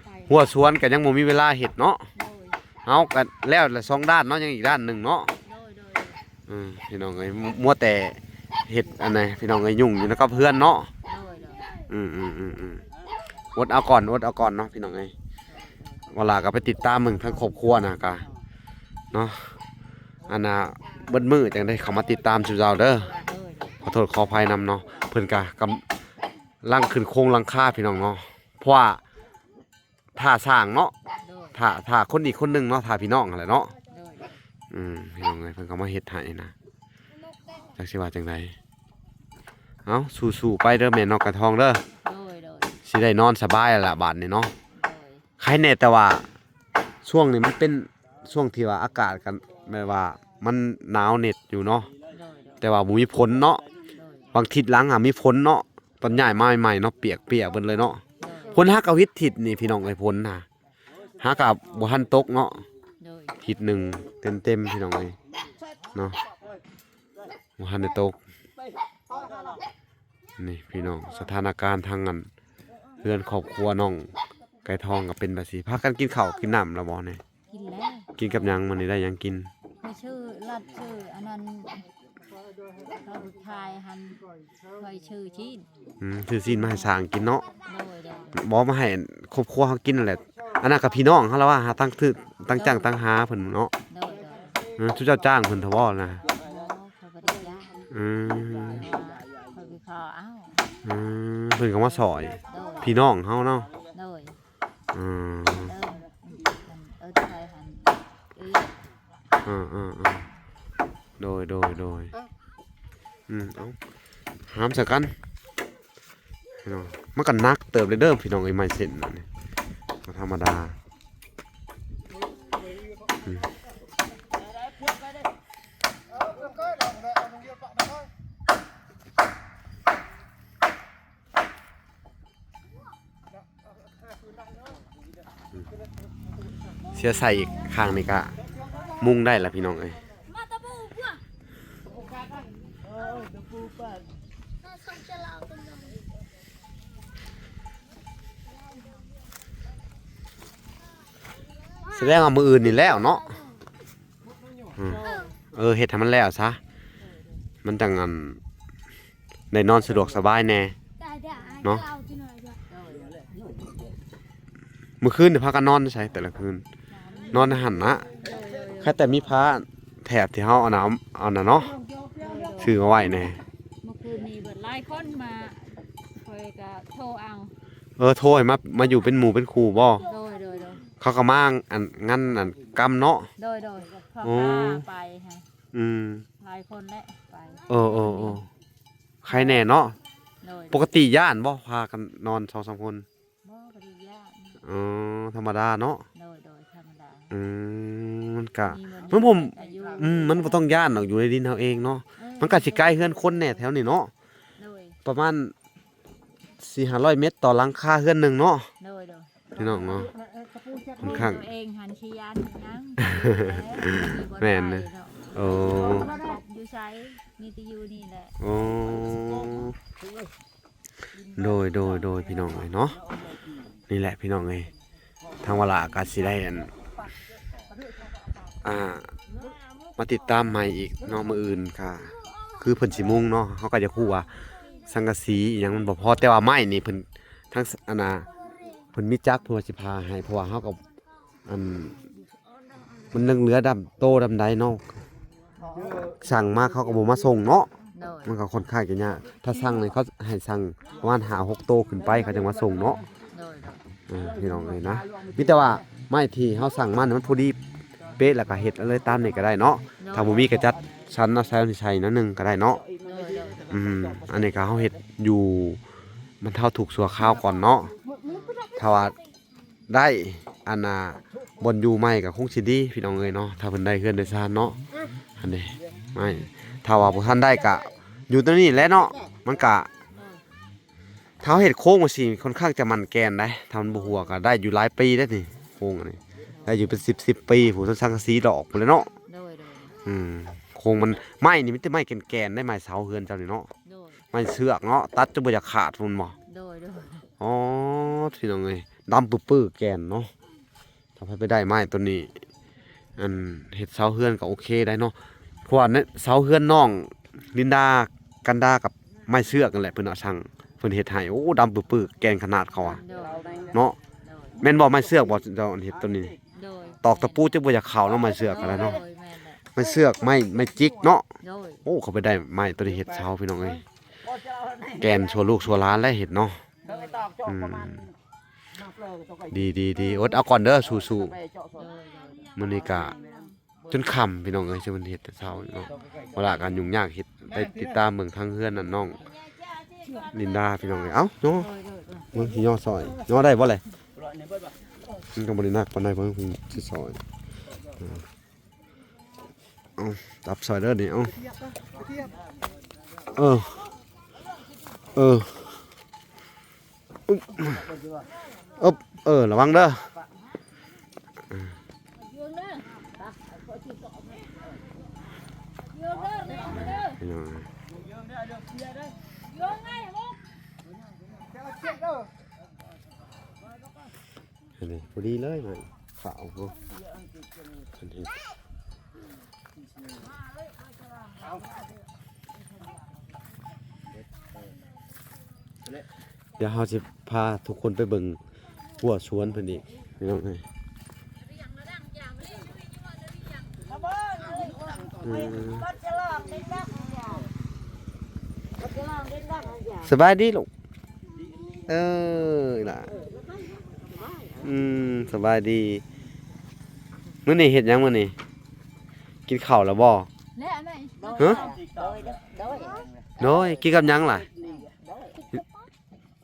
ໄປ ຫົວສວນກໍຍັງບໍ່ມີເວລາເຮັດເນາະ. ໂດຍ ເຮົາກໍແລ້ວລະສອງດ້ານເນາະ ຍັງອີກດ້ານໜຶ່ງເນາະ. ໂດຍ ໂດຍ ອືມ ພີ່ນ້ອງເອີຍ ມັວແຕ່ເຮັດອັນໃດ ພີ່ນ້ອງເອີຍ ຫຍຸ້ງຢູ່ນຳກັບເຮືອນເນາະ. ໂດຍ ໂດຍ ອືມໆໆໆ ອົດເອົາກ່ອນ ອົດເອົາກ່ອນເນາະ ພີ່ນ້ອງເອີຍ. ເວລາກໍໄປຕິດຕາມເບິ່ງທາງຄອບຄົວນະກະເນາະ ອັນນ່າ ເບິດມື້ຈັ່ງໄດ້ເຂົ້າມາຕິດຕາມສູ່ເຈົ້າເດີ. ໂດຍ ໂດຍ ຂໍໂທດຂໍອະໄພນຳເນາະ ເພິ່ນກະກຳລັງຂຶ້ນໂຄງຫຼັງຄາ ພີ່ນ້ອງເນາະ ເພາະວ່າຖ້າສ້າງເນາະ. ໂດຍ ຖ້າ ຖ້າຄົນອີກຄົນໜຶ່ງເນາະ ຖ້າພີ່ນ້ອງຫັ້ນແຫຼະເນາະ. ໂດຍ ອືມ ພີ່ນ້ອງເອີຍ ເພິ່ນກໍມາເຮັດໃຫ້ນະ ຈັກຊິວ່າຈັ່ງໃດ. ເອົ້າ ສູ້ໆໄປເດີແມ່ນ້ອງໄກ່ທອງເດີ. ໂດຍ ໂດຍ ຊິໄດ້ນອນສະບາຍແລ້ວລະບາດນີ້ເນາະ. ໂດຍ ໃຄແນ່ ແຕ່ວ່າຊ່ວງນີ້ມັນເປັນຊ່ວງທີ່ວ່າອາກາດກັນແບບວ່າມັນໜາວເນັດຢູ່ເນາະ. ໂດຍ ໂດຍ ແຕ່ວ່າບໍ່ມີຝົນເນາະ. ໂດຍ ຫວ່າງທິດຫຼັງຫາມີຝົນເນາະ ຕອນຍ້າຍມາໃໝ່ໆເນາະ ປຽກໆເບິດເລີຍເນາະ. ໂດຍ ໂດຍ ຝົນຫາກໍວິດທິດນີ້ພີ່ນ້ອງເອີຍ ຝົນຫາ ຫາກໍບໍ່ທັນຕົກເນາະ. ໂດຍ ທິດໜຶ່ງເຕັມໆ ພີ່ນ້ອງເອີຍເນາະ ບໍ່ທັນໄດ້ຕົກ. ນີ້ພີ່ນ້ອງ ສະຖານະການທາງອັນ ເຮືອນຄອບຄົວນ້ອງໄກ່ທອງກໍເປັນແບບຊີ້. ພາກັນກິນເຂົ້າກິນນ້ຳແລ້ວບໍ່ນີ້? ກິນແລ້ວ. ກິນກັບຫຍັງ? ມື້ນີ້ໄດ້ຫຍັງກິນ? ຂ້ອຍຊື້ ລັດຊື້ອັນນັ້ນ ເຂົາຂາຍຫັ້ນ ຂ້ອຍຊື້ຊີ້ນ. ອືມ ຊື້ຊີ້ນມາໃຫ້ຊ່າງກິນເນາະ. ໂດຍ ໂດຍ ບໍ່ ມາໃຫ້ຄອບຄົວເຮົາກິນນັ້ນແຫຼະ. ອັນນັ້ນກໍພີ່ນ້ອງເຮົາລະວ່າ ຫາຕັ້ງຖືກຕັ້ງຈ້າງຕັ້ງຫາເພິ່ນເນາະ. ໂດຍ ໂດຍ ເອີ ຊຸມເຈົ້າຈ້າງເພິ່ນເທື່ອບໍ່ນະ? ບໍ່ ຂ້ອຍບໍ່ໄດ້ຈ້າງ. ອືມ ຂ້ອຍໄປຂໍເອົາ. ອືມ ເພິ່ນກໍມາຊ່ອຍ. ໂດຍ ພີ່ນ້ອງເຮົາເນາະ. ໂດຍ ອືມ ເອີ ເອີ ໃສ່ຫັ້ນອີກ. ເອີໆໆ ໂດຍ ໂດຍ ໂດຍ ອືມ ເອົາ ຫາມໃສ່ກັນ ພີ່ນ້ອງ. ມັນກໍໜັກເຕີບເລີຍເດີ ພີ່ນ້ອງເອີຍ ໄມ້ເສັ້ນອັນນີ້ ບໍ່ທຳມະດາ. ອືມ ເສຍໃສ່ອີກຂ້າງນີ້ກະມຸງໄດ້ລະພີ່ນ້ອງເອີຍ. ສະແດງວ່າມື້ອື່ນນີ້ແລ້ວເນາະ. ອືມ ເອີ ເຮັດໃຫ້ມັນແລ້ວຊະ ມັນຈັ່ງອັນ ໄດ້ນອນສະດວກສະບາຍແດ່ເນາະ. ມື້ຄືນນີ້ພາກັນນອນໃສແຕ່ລະຄືນ? ນອນໃນຫັ້ນນະ. ແຄ່ແຕ່ມີຜ້າແຖບທີ່ເຮົາ ອັນ ອັນນັ້ນເນາະ ຊື້ມາໄວ້ແດ່. ມື້ຄືນນີ້ເບິດຫຼາຍຄົນມາ ຂ້ອຍກໍໂທເອົາ. ເອີ ໂທໃຫ້ມາ ມາຢູ່ເປັນໝູ່ເປັນຄູ່ບໍ່? ໂດຍ ໂດຍ ໂດຍ. ເຂົາກໍມາອັນ ງານອັນກຳເນາະ. ໂດຍ ໂດຍ. ພໍ່ ໂອ້ ພາໄປໃຫ້ ອືມ ຫຼາຍຄົນແຫຼະໄປ. ເອີ ເອີ ເອີ ໃຄແນ່ເນາະ. ໂດຍ. ປົກກະຕິຢ້ານບໍ່ ພາກັນນອນສອງສາມຄົນ? ບໍ່ ບໍ່ໄດ້ຢ້ານ. ອໍ ທຳມະດາເນາະ. ໂດຍ ໂດຍ ທຳມະດາ. ອືມ ມັນກະ ມີ ມັນ ມັນບໍ່ ອືມ ມັນບໍ່ຕ້ອງຢ້ານດອກ ຢູ່ໃນດິນເຮົາເອງເນາະ. ເອີ ມັນກະຊິໃກ້ເຮືອນຄົນແດ່ແຖວນີ້ເນາະ. ໂດຍ. ປະມານສີ່ຫ້າຮ້ອຍເມັດຕໍ່ຫຼັງຄາເຮືອນໜຶ່ງເນາະ. ໂດຍ ໂດຍ. ພີ່ນ້ອງເນາະ ຂ້ອນຂ້າງ ຕົວເອງຫັ້ນຊິຢ້ານຫຍັງ. ແມ່ນເນາະ. ໂອ້ ຢູ່ໃສ ມີແຕ່ຢູ່ນີ້ແຫຼະ. ໂອ້ ໂດຍ ໂດຍ ໂດຍ ພີ່ນ້ອງເອີຍເນາະ. ນີ້ແຫຼະພີ່ນ້ອງເອີຍ ທາງວາລາກໍຊິໄດ້ອັນ ອ່າ ມາຕິດຕາມໃໝ່ອີກເນາະ. ມື້ອື່ນກໍຄືເພິ່ນຊິມຸງເນາະ ເຮົາກໍຢາກຮູ້ວ່າສັງກະສີອີ່ຫຍັງມັນບໍ່ພໍ ແຕ່ວ່າໄມ້ນີ້ເພິ່ນ ທັງ ອັນນ່າ ເພິ່ນມີຈັກ ເພິ່ນວ່າຊິຜ່າໃຫ້ ເພາະວ່າເຮົາກໍ ອັນ ມັນຍັງເຫຼືອດຳໂຕດຳໃດເນາະ ສັ່ງມາເຂົາກໍບໍ່ມາສົ່ງເນາະ. ໂດຍ. ມັນກໍຄ່ອນຂ້າງຈະຍາກ ຖ້າສັ່ງນີ້ເຂົາໃຫ້ສັ່ງປະມານຫ້າຫົກໂຕຂຶ້ນໄປ ເຂົາຈຶ່ງມາສົ່ງເນາະ. ໂດຍ ໂດຍ. ເອີ ພີ່ນ້ອງເອີຍນະ ມີແຕ່ວ່າໄມ້ທີ່ເຮົາສັ່ງມານີ້ມັນພໍດີເປະ ແລ້ວກໍເຮັດເອົາເລີຍຕາມນີ້ກໍໄດ້ເນາະ. ໂດຍ. ຖ້າບໍ່ມີກໍຈັດສັນເອົາໃສ່ ໃສ່ໜ້ອຍໜຶ່ງກໍໄດ້ເນາະ. ໂດຍ ໂດຍ. ອືມ ອັນນີ້ກໍເຮົາເຮັດຢູ່ບັນເທົາທຸກຊົ່ວຄາວກ່ອນເນາະ. ຖ້າວ່າ ໄດ້ ອັນນ່າ ບ່ອນຢູ່ໃໝ່ກໍຄົງຊິດີພີ່ນ້ອງເອີຍເນາະ ຖ້າເພິ່ນໄດ້ເຮືອນໄດ້ຊານເນາະ. ອັນນີ້ ໄມ້ ຖ້າວ່າບໍ່ທັນໄດ້ກໍຢູ່ຕົງນີ້ແຫຼະເນາະ ມັນກະ ຖ້າເຮົາເຮັດໂຄງຈັ່ງຊີ້ ຂ້ອນຂ້າງຈະໝັ້ນແກ່ນໄດ໋ ຖ້າມັນບໍ່ຮົ່ວກໍໄດ້ຢູ່ຫຼາຍປີເດ້ນີ້ ໂຄງອັນນີ້ ໄດ້ຢູ່ເປັນສິບສິບປີພຸ້ນ ສັງກະສີດອກພຸ້ນແຫຼະເນາະ. ໂດຍໆ ອືມ ໂຄງມັນ ໄມ້ນີ້ມີແຕ່ໄມ້ແກ່ນໆໄດ໋ ໄມ້ເສົາເຮືອນເຈົ້ານີ້ເນາະ. ໂດຍ ໄມ້ເຊືອກເນາະ ຕັດຈົນບໍ່ຢາກຂາດພຸ້ນບໍ່? ໂດຍໆ ອໍ ພີ່ນ້ອງເອີຍ ດຳປຶໆແກ່ນເນາະ. ຖ້າໃຜໄປໄດ້ໄມ້ຕົນນີ້ ອັນເຮັດເສົາເຮືອນກໍໂອເຄໄດ໋ເນາະ ເພາະວ່າເສົາເຮືອນນ້ອງລິນດາ ກັນດາ ກັບໄມ້ເຊືອກນັ້ນແຫຼະ ເພິ່ນເອົາຊ່າງເພິ່ນເຮັດໃຫ້. ໂອ້ ດຳປຶໆແກ່ນຂະໜາດເຂົາວ່າ ໂດຍ ເນາະ. ໂດຍ ແມ່ນບໍ່ໄມ້ເຊືອກບໍ່ເຈົ້າເຮັດຕົວນີ້? ໂດຍ ຕອກຕະປູຈັ່ງບໍ່ຢາກເຂົ້າເນາະ ໄມ້ເຊືອກກໍໄດ້ເນາະ. ໂດຍ ແມ່ນແຫຼະ ໄມ້ເຊືອກ ໄມ້ ໄມ້ຈິກເນາະ. ໂດຍ ໂອ້ ເຂົາໄປໄດ້ໄມ້ຕົວນີ້ເຮັດເສົາ ພີ່ນ້ອງເອີຍ ແກ່ນຊົ່ວລູກຊົ່ວຫຼານແລ້ວເຮັດເນາະ. ໂດຍ ອືມ ດີໆໆ ອົດເອົາກ່ອນເດີ ສູ້ໆ. ໂດຍໆ ມື້ນີ້ກະຈົນຄ່ຳພີ່ນ້ອງເອີຍ ຊິມັນເຮັດແຕ່ເຊົ້າເນາະ ເວລາກະຫຍຸ້ງຍາກເຮັດ ໄປຕິດຕາມເບິ່ງທາງເຮືອນນັ້ນນ້ອງລິນດາພີ່ນ້ອງເອີຍ. ເອົ້າ ຍໍ ເບິ່ງຊິຍໍຊ່ອຍ ຍໍໄດ້ບໍ່ແຫຼະ? ມັນກໍບໍ່ໄດ້ໜັກປານໃດ ເບິ່ງຊິຊ່ອຍ. ເອົາ ຈັບຊ່ອຍເດີນີ້ ເອົາ ເອີ ເອີ ອຶບ ເອີ ລະວັງເດີ. ອັນນີ້ພໍດີເລີຍ ເຂົ້າເນາະ ອັນນີ້ ດຽວເຮົາຊິພາທຸກຄົນໄປເບິ່ງຂົ້ວສວນເພິ່ນອີກ ພີ່ນ້ອງເອີຍ. ອືມ ສະບາຍດີລູກ. ເອີ ອີ່ຫຼ້າ ອືມ ສະບາຍດີ. ມື້ນີ້ເຮັດຫຍັງມື້ນີ້? ກິນເຂົ້າແລ້ວບໍ່? ແລ້ວແມ່ ຮະ? ໂດຍ ໂດຍ ໂດຍ ກິນກັບຫຍັງລະ?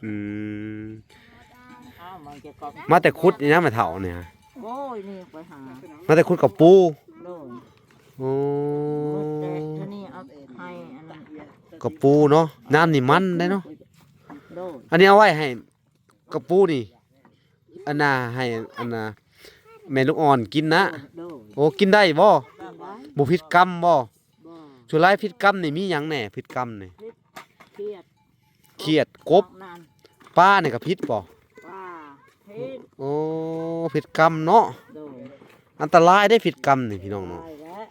ອືມ ອ້າວ ມັນຈະກໍ ມາແຕ່ຂຸດອີຫຍັງແມ່ເຖົ້ານີ້? ໂອ້ຍ ນີ້ໄປຫາ ມາແຕ່ຂຸດກະປູ. ໂດຍ ໂອ້ ແຕ່ອັນນີ້ເອົາໃຫ້ອັນນັ້ນ ກະປູເນາະ ຍາມນີ້ມັນໄດ໋ເນາະ. ໂດຍ ອັນນີ້ເອົາໄວ້ໃຫ້ ກະປູນີ້ ອັນນ່າ ໃຫ້ ອັນນ່າ ແມ່ລູກອ່ອນກິນນະ. ໂດຍ ໂອ້ ກິນໄດ້ບໍ່? ກິນໄດ້ ບໍ່ຜິດກຳບໍ່? ບໍ່ ສ່ວນຫຼາຍຜິດກຳນີ້ມີຫຍັງແດ່? ຜິດກຳນີ້ ຜິດ ຂຽດ ຂຽດ ກົບ ນັ້ນ ປານີ້ກໍຜິດບໍ່? ປາ ຜິດ ໂອ້ ຜິດກຳເນາະ. ໂດຍ ອັນຕະລາຍເດ້ຜິດກຳນີ້ ພີ່ນ້ອງເນາະ. ຕາຍແລ້ວ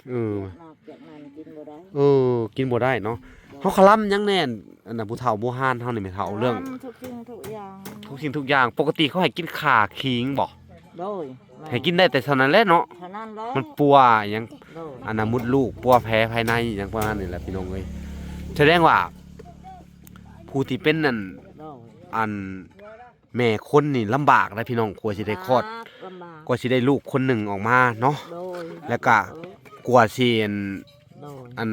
ເອີ ນອກຈາກນັ້ນກິນບໍ່ໄດ້. ເອີ ກິນບໍ່ໄດ້ເນາະ. ໂດຍ ເຮົາຄະລຳຫຍັງແດ່ ອັນນ່າ ຜູ້ເຖົ້າບູຮານເຮົານີ້ແມ່ເຖົ້າ ເລື່ອງ ຄະລຳທຸກສິ່ງທຸກຢ່າງ ທຸກສິ່ງທຸກຢ່າງ. ປົກກະຕິເຂົາໃຫ້ກິນຂ່າຂີງບໍ່? ໂດຍ ແມ່ນ ໃຫ້ກິນໄດ້ແຕ່ເທົ່ານັ້ນແຫຼະເນາະ. ເທົ່ານັ້ນແຫຼະ ມັນປົວຫຍັງ ໂດຍ ອັນນ່າ ມົດລູກ ປົວແຜພາຍໃນຫຍັງປະມານນີ້ແຫຼະ ພີ່ນ້ອງເອີຍ. ສະແດງວ່າຜູ້ທີ່ເປັນນັ້ນ ໂດຍ ອັນ ແມ່ຄົນນີ້ລຳບາກນະພີ່ນ້ອງ ກວ່າຊິໄດ້ຄອດ ລຳບາກ ກວ່າຊິໄດ້ລູກຄົນໜຶ່ງອອກມາເນາະ. ໂດຍ ແລ້ວກະ ເອີ ກວ່າຊິ ອັນ ໂດຍ ອັນ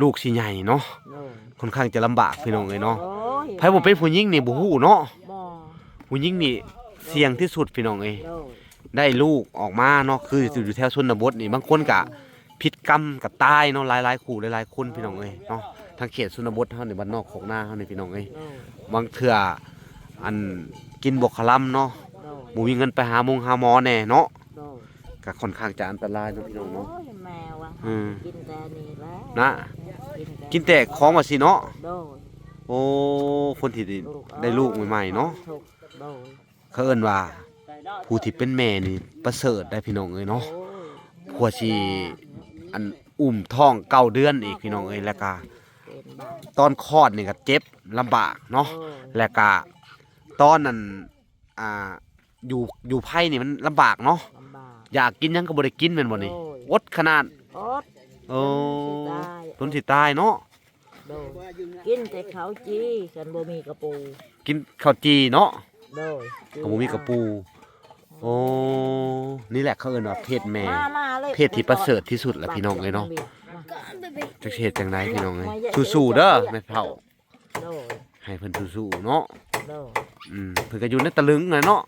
ລູກຊິໃຫຍ່ເນາະ. ໂດຍ ຄ່ອນຂ້າງຈະລຳບາກພີ່ນ້ອງເອີຍເນາະ. ໂອ້ຍ ໃຜບໍ່ເປັນຜູ້ຍິງນີ້ບໍ່ຮູ້ເນາະ. ບໍ່ ຜູ້ຍິງນີ້ ໂດຍ ສ່ຽງທີ່ສຸດພີ່ນ້ອງເອີຍ. ໂດຍ ໄດ້ລູກອອກມາເນາະ ຄື ໂດຍ ຢູ່ແຖວຊົນນະບົດນີ້ ບາງຄົນກະ ໂດຍ ຜິດກຳກໍຕາຍເນາະ ຫຼາຍໆຄູ່ຫຼາຍໆຄົນ ໂດຍ ພີ່ນ້ອງເອີຍເນາະ. ທາງເຂດຊົນນະບົດເຮົານີ້ ບ້ານນອກຄອກນາເຮົານີ້ ພີ່ນ້ອງເອີຍ ໂດຍ ບາງເທື່ອ ອັນ ກິນບໍ່ຄະລຳເນາະ ໂດຍ ບໍ່ມີເງິນໄປຫາມົງຫາໝໍແດ່ເນາະ. ໂດຍ ກໍຄ່ອນຂ້າງຈະອັນຕະລາຍເນາະ ພີ່ນ້ອງເນາະ. ໂອ້ຍ ແມ່ວ່າ ອືມ ກິນແຕ່ນີ້ແຫຼະ ນະ ກິນແຕ່ ກິນແຕ່ຂອງວ່າຊີ້ເນາະ. ໂດຍ ໂອ້ ຄົນທີ່ໄດ້ ລູກເອີຍ ໄດ້ລູກໃໝ່ໆເນາະ. ໂດຍ ເຂົາເອີ້ນວ່າ ຜູ້ທີ່ເປັນແມ່ນີ້ປະເສີດໄດ໋ ພີ່ນ້ອງເອີຍເນາະ. ໂອ້ຍ ກວ່າຊິ ອັນ ອຸ້ມທ້ອງເກົ້າເດືອນອີກ ພີ່ນ້ອງເອີຍ ແລ້ວກະ ເປັນບາດ ຕອນຄອດນີ້ກະເຈັບລຳບາກເນາະ. ໂອ້ຍ ແລ້ວກະ ຕອນນັ້ນ ອ່າ ຢູ່ ຢູ່ໄພນີ້ມັນລຳບາກເນາະ. ລຳບາກ ຢາກກິນຫຍັງກໍບໍ່ໄດ້ກິນແມ່ນບໍ່ນີ້? ໂອ້ຍ ອົດຂະໜາດ ອົດ ໂອ້ ຈົນຊິຕາຍ ຈົນຊິຕາຍເນາະ. ໂດຍ ກິນແຕ່ເຂົ້າຈີ່ ຄັນບໍ່ມີກະປູ ກິນເຂົ້າຈີ່ເນາະ. ໂດຍ ຄັນບໍ່ມີກະປູ. ໂອ້ ນີ້ແຫຼະເຂົາເອີ້ນວ່າເພດແມ່ ມາ ມາເລີຍ ເພດທີ່ປະເສີດທີ່ສຸດລະ ພີ່ນ້ອງເອີຍເນາະ. ມາ ຈັກຊິເຮັດຈັ່ງໃດ ພີ່ນ້ອງເອີຍ ມາ ສູ້ໆເດີແມ່ເຖົ້າ. ໂດຍ ໃຫ້ເພິ່ນສູ້ໆເນາະ. ໂດຍ ອືມ ເພິ່ນກໍຢູ່ໃນຕະລຶງແຫຼະເນາະ.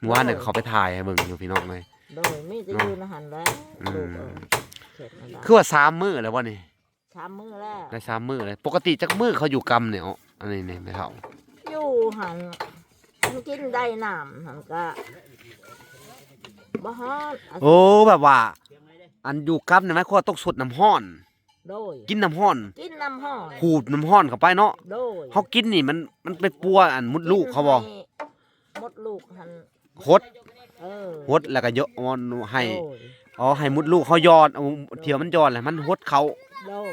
ມື້ວານນີ້ກໍເຂົ້າໄປຖ່າຍໃຫ້ເບິ່ງຢູ່ພີ່ນ້ອງເອີຍ. ໂດຍ ມີແຕ່ຢູ່ໃນຫັ້ນແຫຼະ ອືມ ລູກເອີຍ ເຂດນັ້ນລະ. ຄືວ່າສາມມື້ແລ້ວບໍ່ນີ້? ສາມມື້ແລ້ວ ໄດ້ສາມມື້ແລ້ວ. ປົກກະຕິຈັກມື້ເຂົາຢູ່ກຳນີ້? ເອົາ ອັນນີ້ນີ້ແມ່ເຖົ້າ ຢູ່ຫັ້ນ ມັນກິນໄດ້ນ້ຳຫັ້ນກະບໍ່ຮອດ. ໂອ້ ແບບວ່າ ອັນຢູ່ກຳນີ້ໝາຍຄວາມວ່າຕ້ອງຊົດນ້ຳຮ້ອນ. ໂດຍ ກິນນ້ຳຮ້ອນ ກິນນ້ຳຮ້ອນ ຂູດນ້ຳຮ້ອນເຂົ້າໄປເນາະ. ໂດຍ ເຮົາກິນນີ້ມັນ ມັນໄປປົວອັນມົດລູກເຂົາບໍ່? ໃຫ້ມົດລູກຫັ້ນຫົດ ເອີ ຫົດແລ້ວກໍຢໍ່ ໃຫ້ ໂດຍ ອໍ ໃຫ້ມົດລູກເຮົາຢອດ ເອົາ ໂດຍ ທີ່ວ່າມັນຢອດແລ້ວມັນຫົດເຂົ້າ. ໂດຍ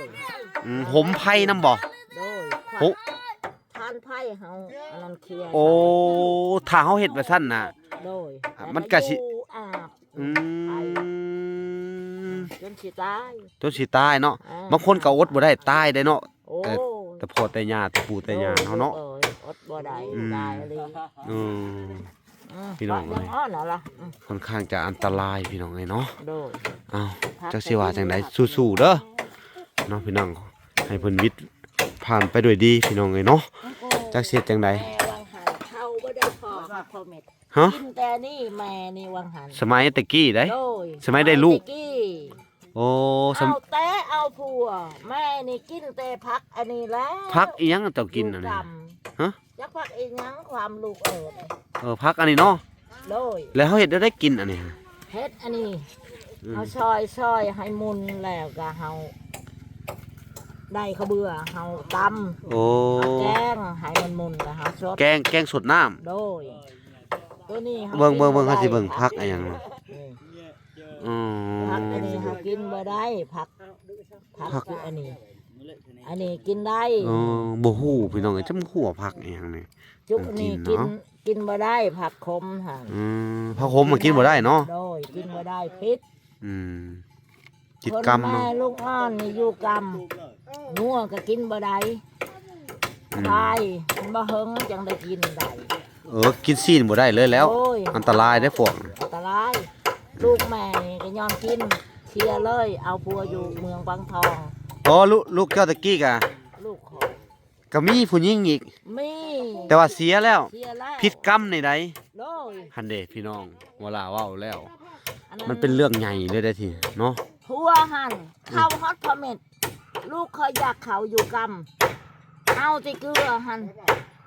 ອືມ ຫົມໄພນຳບໍ່? ໂດຍ ໂອ້ ຖ່ານໄພເຮົາອັນນັ້ນເຄຍ. ໂອ້ ຖ້າເຮົາເຮັດແບບຊັ້ນນະ ໂດຍ ມັນກະຊິ ອາບ ອືມ ຈົນຊິຕາຍ ຈົນຊິຕາຍເນາະ. ອ່າ ບາງຄົນກໍອົດບໍ່ໄດ້ ຕາຍໄດ້ເນາະ. ໂອ້ ເອີ ແຕ່ພໍ່ແຕ່ຍ່າ ແຕ່ປູ່ແຕ່ຍ່າເຮົາເນາະ ໂດຍ ເອີຍ ອົດບໍ່ໄດ້ ອືມ ຕາຍອີ່ຫຼີ. ເອີ ອືມ ພີ່ນ້ອງເອີຍ ອ່ອນແລ້ວລະ ອືມ ຄ່ອນຂ້າງຈະອັນຕະລາຍພີ່ນ້ອງເອີຍເນາະ. ໂດຍ ເອົ້າ ຈັກຊິວ່າຈັ່ງໃດ ສູ້ໆເດີເນາະພີ່ນ້ອງ ໃຫ້ເພິ່ນວິດຜ່ານໄປດ້ວຍດີພີ່ນ້ອງເອີຍເນາະ. ໂອ້ ຈັກຊິເຮັດຈັ່ງໃດ ແມ່ວ່າງຫັ້ນເຂົາບໍ່ໄດ້ພໍ ຮະ ກິນແຕ່ນີ້ ແມ່ນີ້ວ່າງຫັ້ນ ສະໄໝແຕ່ກີ້ໃດ໋. ໂດຍ ສະໄໝໄດ້ລູກ ສະໄໝແຕ່ກີ້. ໂອ້ ສະ ເອົາແຕ່ເອົາຜົວ ແມ່ນີ້ກິນແຕ່ຜັກອັນນີ້ແຫຼະ. ຜັກອີ່ຫຍັງເຈົ້າກິນອັນນີ້? ຫະ ຈັກຜັກອີ່ຫຍັງຄວາມລູກເອີຍ. ເອີ ຜັກອັນນີ້ເນາະ. ໂດຍ ແລ້ວເຮົາເຮັດແນວໃດກິນອັນນີ້? ເຮັດອັນນີ້ ອືມ ເຮົາຊອຍ ຊອຍໃຫ້ໝຸ່ນ ແລ້ວກໍເຮົາ ໄດ້ເຂົ້າເບືອເຮົາຕຳ. ໂອ້ ເຮົາແກງໃຫ້ມັນໝຸ່ນ ແລ້ວເຮົາຊົດ ແກງ ແກງຊົດນ້ຳ. ໂດຍ ໂຕນີ້ເຮົາ ເບິ່ງ ເບິ່ງ ເບິ່ງ ເຮົາຊິເບິ່ງຜັກອີ່ຫຍັງ. ອືມ ອືມ ຜັກອັນນີ້ເຮົາກິນບໍ່ໄດ້ ຜັກ ຜັກ ຜັກ ຄືອັນນີ້ ອັນນີ້ກິນໄດ້. ເອີ ບໍ່ຮູ້ພີ່ນ້ອງເອີຍ ຈຳຮູ້ວ່າຜັກອີ່ຫຍັງນີ້. ຈຸກນີ້ກິນ ກິນບໍ່ໄດ້ ຜັກຂົມຫັ້ນ. ອືມ ຜັກຂົມມັນກິນບໍ່ໄດ້ເນາະ. ໂດຍ ກິນບໍ່ໄດ້ ຜິດ. ອືມ ຜິດກຳເນາະ. ຄົນແມ່ລູກອ່ອນນີ້ຢູ່ກຳ ງົວກໍກິນບໍ່ໄດ້. ອືມ ຕາຍ ມັນບໍ່ເຫິງຈັ່ງໄດ້ກິນໄດ້. ເອີ ກິນຊີ້ນບໍ່ໄດ້ເລີຍແລ້ວ. ໂອ້ຍ ອັນຕະລາຍເດ້ພວກ ອັນຕະລາຍ. ອືມ ລູກແມ່ນີ້ກໍຍອມກິນ ເຊຍເລີຍ ເອົາຜົວຢູ່ເມືອງປາງທອງ. ອໍ ລູກ ລູກເຈົ້າຕະກີ້ກະ ລູກຂ້ອຍ ກໍມີຜູ້ຍິງອີກ. ມີ ແຕ່ວ່າເສຍແລ້ວ. ເສຍແລ້ວ ຜິດກຳນີ້ໃດ. ໂດຍ ຫັ້ນເດ້ພີ່ນ້ອງ ເວລາເວົ້າແລ້ວ ອັນນັ້ນ ມັນເປັນເລື່ອງໃຫຍ່ເລີຍເດ້ທີເນາະ. ຜົວຫັ້ນ ອືມ ເຂົ້າຮອດພະເມັດ ລູກຂ້ອຍຢາກເຂົ້າຢູ່ກຳ ເອົາແຕ່ເກືອຫັ້ນ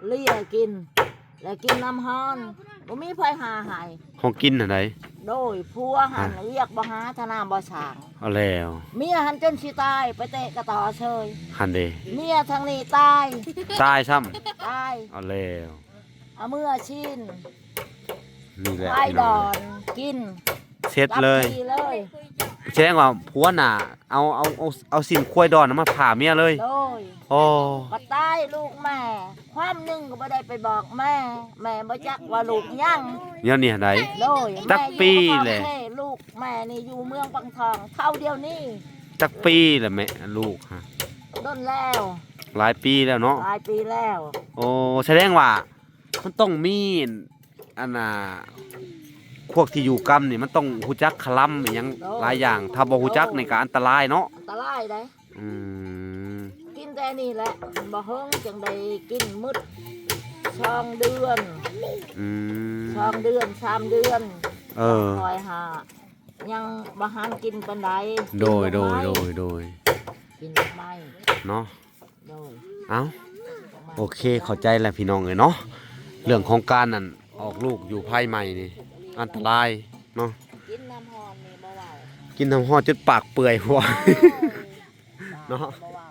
ເລ່ຍກິນ ແລ້ວກິນນ້ຳຮ້ອນ ບໍ່ມີໃຜຫາໃຫ້. ເຮົາກິນຫັ້ນໃດ. ໂດຍ ຜົວຫັ້ນ ຮະ ວຽກບໍ່ຫາ ຖະໜາບໍ່ສ້າງ. ເອົາແລ້ວ ເມຍຫັ້ນຈົນຊິຕາຍ ໄປເຕະກະຕໍເຊີຍ. ຫັ້ນເດ້ ເມຍທາງນີ້ຕາຍ ຕາຍຊ້ຳ. ຕາຍ. ເອົາແລ້ວ ເອົາເມືອຊີ້ນ ນີ້ແຫຼະ ຄວາຍ ພີ່ນ້ອງ ດອນກິນ ເສັດເລີຍ ຈັບທີ່ເລີຍ. ແສດງວ່າຜົວໜ້າເອົາ ເອົາ ເອົາ ເອົາຊີ້ນຄວາຍດອນນະມາຜ່າເມຍເລີຍ. ໂດຍ ໂອ້ ບັດຕາຍລູກແມ່ ຄວາມໜຶ່ງກໍບໍ່ໄດ້ໄປບອກແມ່ ແມ່ບໍ່ຈັກວ່າລູກຍັງ. ແນວນີ້ຫັ້ນໃດ. ໂດຍ ຈັກປີແຫຼະ ແມ່ຢູ່ນະຄອນເຂດ ລູກແມ່ນີ້ຢູ່ເມືອງປາງທອງ ເທົ່າດຽວນີ້. ຈັກປີແຫຼະແມ່ ລູກຫະ? ດົນແລ້ວ ຫຼາຍປີແລ້ວເນາະ. ຫຼາຍປີແລ້ວ. ໂອ້ ສະແດງວ່າ ມັນຕ້ອງມີ ອັນນ່າ ພວກທີ່ຢູ່ກຳນີ້ ມັນຕ້ອງຮູ້ຈັກຄະລຳອີ່ຫຍັງ ໂອ້ ຫຼາຍຢ່າງ ຖ້າບໍ່ຮູ້ຈັກນີ້ກໍອັນຕະລາຍເນາະ. ອັນຕະລາຍໃດ. ອືມ ກິນແຕ່ນີ້ແຫຼະ ມັນບໍ່ເຫິງຈັ່ງໄດ້ກິນໝົດ ສອງເດືອນ. ອືມ ສອງເດືອນ ສາມເດືອນ. ເອີ ຂ້ອຍຫາ ຍັງບໍ່ທັນກິນປານໃດ. ໂດຍ ໂດຍ ໂດຍ ໂດຍ ກິນດອກໄມ້ເນາະ. ໂດຍ ເອົ້າ ໂອເຄ ເຂົ້າໃຈແລ້ວພີ່ນ້ອງເອີຍເນາະ ເລື່ອງຂອງການນັ້ນ ອອກລູກຢູ່ພາຍໃໝ່ນີ້ ອັນຕະລາຍເນາະ. ກິນນ້ຳຮ້ອນນີ້ບໍ່ເວົ້າ ກິນນ້ຳຮ້ອນຈົນປາກເປື່ອຍພຸ້ນ ໂອ້ຍ ເນາະ ບໍ່ເວົ້າ.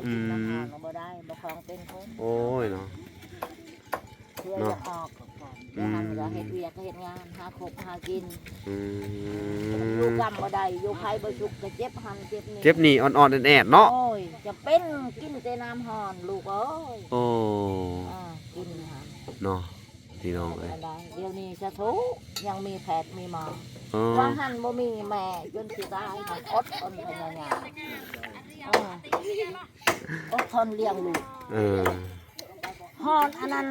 ອືມ ກິນນ້ຳຮ້ອນບໍ່ໄດ້ ບໍ່ຂອງເປັນຄົນ. ໂອ້ຍເນາະ ເພື່ອ ເນາະ ຢາກອອກ ອືມ ເຮັດວຽກເຮັດງານ ຫາຄົບຫາກິນ. ອືມ ຢູ່ກຳບໍ່ໄດ້ ຢູ່ໃຜບໍ່ສຸກກໍເຈັບຫັ້ນເຈັບນີ້ ເຈັບນີ້ອ່ອນໆແອດໆເນາະ. ໂອ້ຍ ຈະເປັນ ກິນແຕ່ນ້ຳຮ້ອນລູກເອີຍ. ໂອ້ ອ່າ ກິນຫັ້ນເນາະ ພີ່ນ້ອງເອີຍ. ດຽວນີ້ສາທຸ ຍັງມີແພດມີໝໍ. ເອີ ວ່າຫັ້ນບໍ່ມີແມ່ຈົນຊິຕາຍ ກໍອົດທົນພະຍາຍາມ ເອີ ອົດທົນລ້ຽງລູກ. ເອີ ຮອດອັນນັ້ນ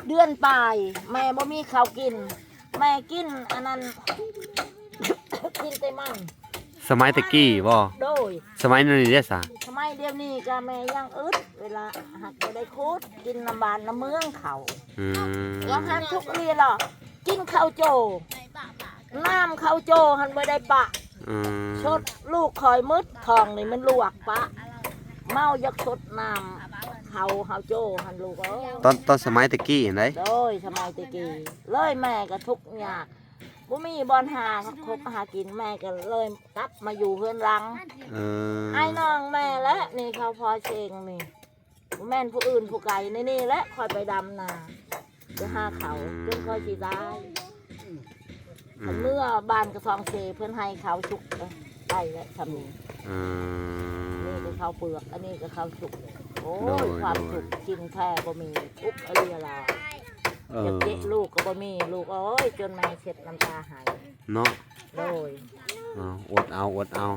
ເດືອນປາຍ ແມ່ບໍ່ມີເຂົ້າກິນ ແມ່ກິນອັນນັ້ນ ກິນແຕ່ມັນ. ສະໄໝແຕ່ກີ້ບໍ່? ໂດຍ ສະໄໝນີ້ເດ້ສະ? ສະໄໝ ດຽວນີ້ກໍແມ່ຍັງອຶດ ເວລາຫາກບໍ່ໄດ້ຂຸດ ກິນນ້ຳບ້ານນ້ຳເມືອງເຂົາ. ອືມ ວ່າຫັ້ນທຸກອີ່ຫຼີລະ ກິນເຂົ້າໂຈ້ ນ້ຳເຂົ້າໂຈ້ຫັ້ນບໍ່ໄດ້ປະ. ອືມ ຊົດລູກຂ້ອຍໝົດ ທ້ອງນີ້ມັນລວກປະ ເມົາຢາກຊົດນ້ຳເຂົ້າເຮົາໂຈ້ຫັ້ນລູກເອີຍ. ຕອນ ຕອນສະໄໝແຕ່ກີ້ຫັ້ນໃດ? ໂດຍ ສະໄໝແຕ່ກີ້ເລີຍ ແມ່ກໍທຸກຍາກ ບໍ່ມີບ່ອນຫາຄົບຫາກິນ ແມ່ກໍເລີຍກັບມາຢູ່ເຮືອນຫຼັງ. ເອີ ອ້າຍນ້ອງແມ່ແຫຼະນີ້ ເຂົາພໍເຊັງນີ້ ບໍ່ແມ່ນຜູ້ອື່ນຜູ້ໄກ ໃນນີ້ແຫຼະຂ້ອຍໄປດຳນາ ໄປຫາເຂົາ ອືມ ຈົນຂ້ອຍຊິຕາຍ. ອືມ ເມື່ອບ້ານກະຊອງເຊ ເພິ່ນໃຫ້ເຂົ້າສຸກໄດ້ແຫຼະຊ່ຳນີ້. ອືມ ນີ້ກໍເຂົ້າເປືອກ ອັນນີ້ກໍເຂົ້າສຸກ. ໂອ້ຍ ໂດຍ ຄວາມທຸກ ໂດຍ ກິນແທ້ບໍ່ມີ ທຸກອີ່ຫຼີລະ. ເອີ ຢາກເຈັບລູກກໍບໍ່ມີ ລູກເອີຍ ຈົນແມ່ເຊັດນ້ຳຕາໃຫ້ເນາະ. ໂດຍ ເອົາ ອົດເອົາ ອົດເອົາ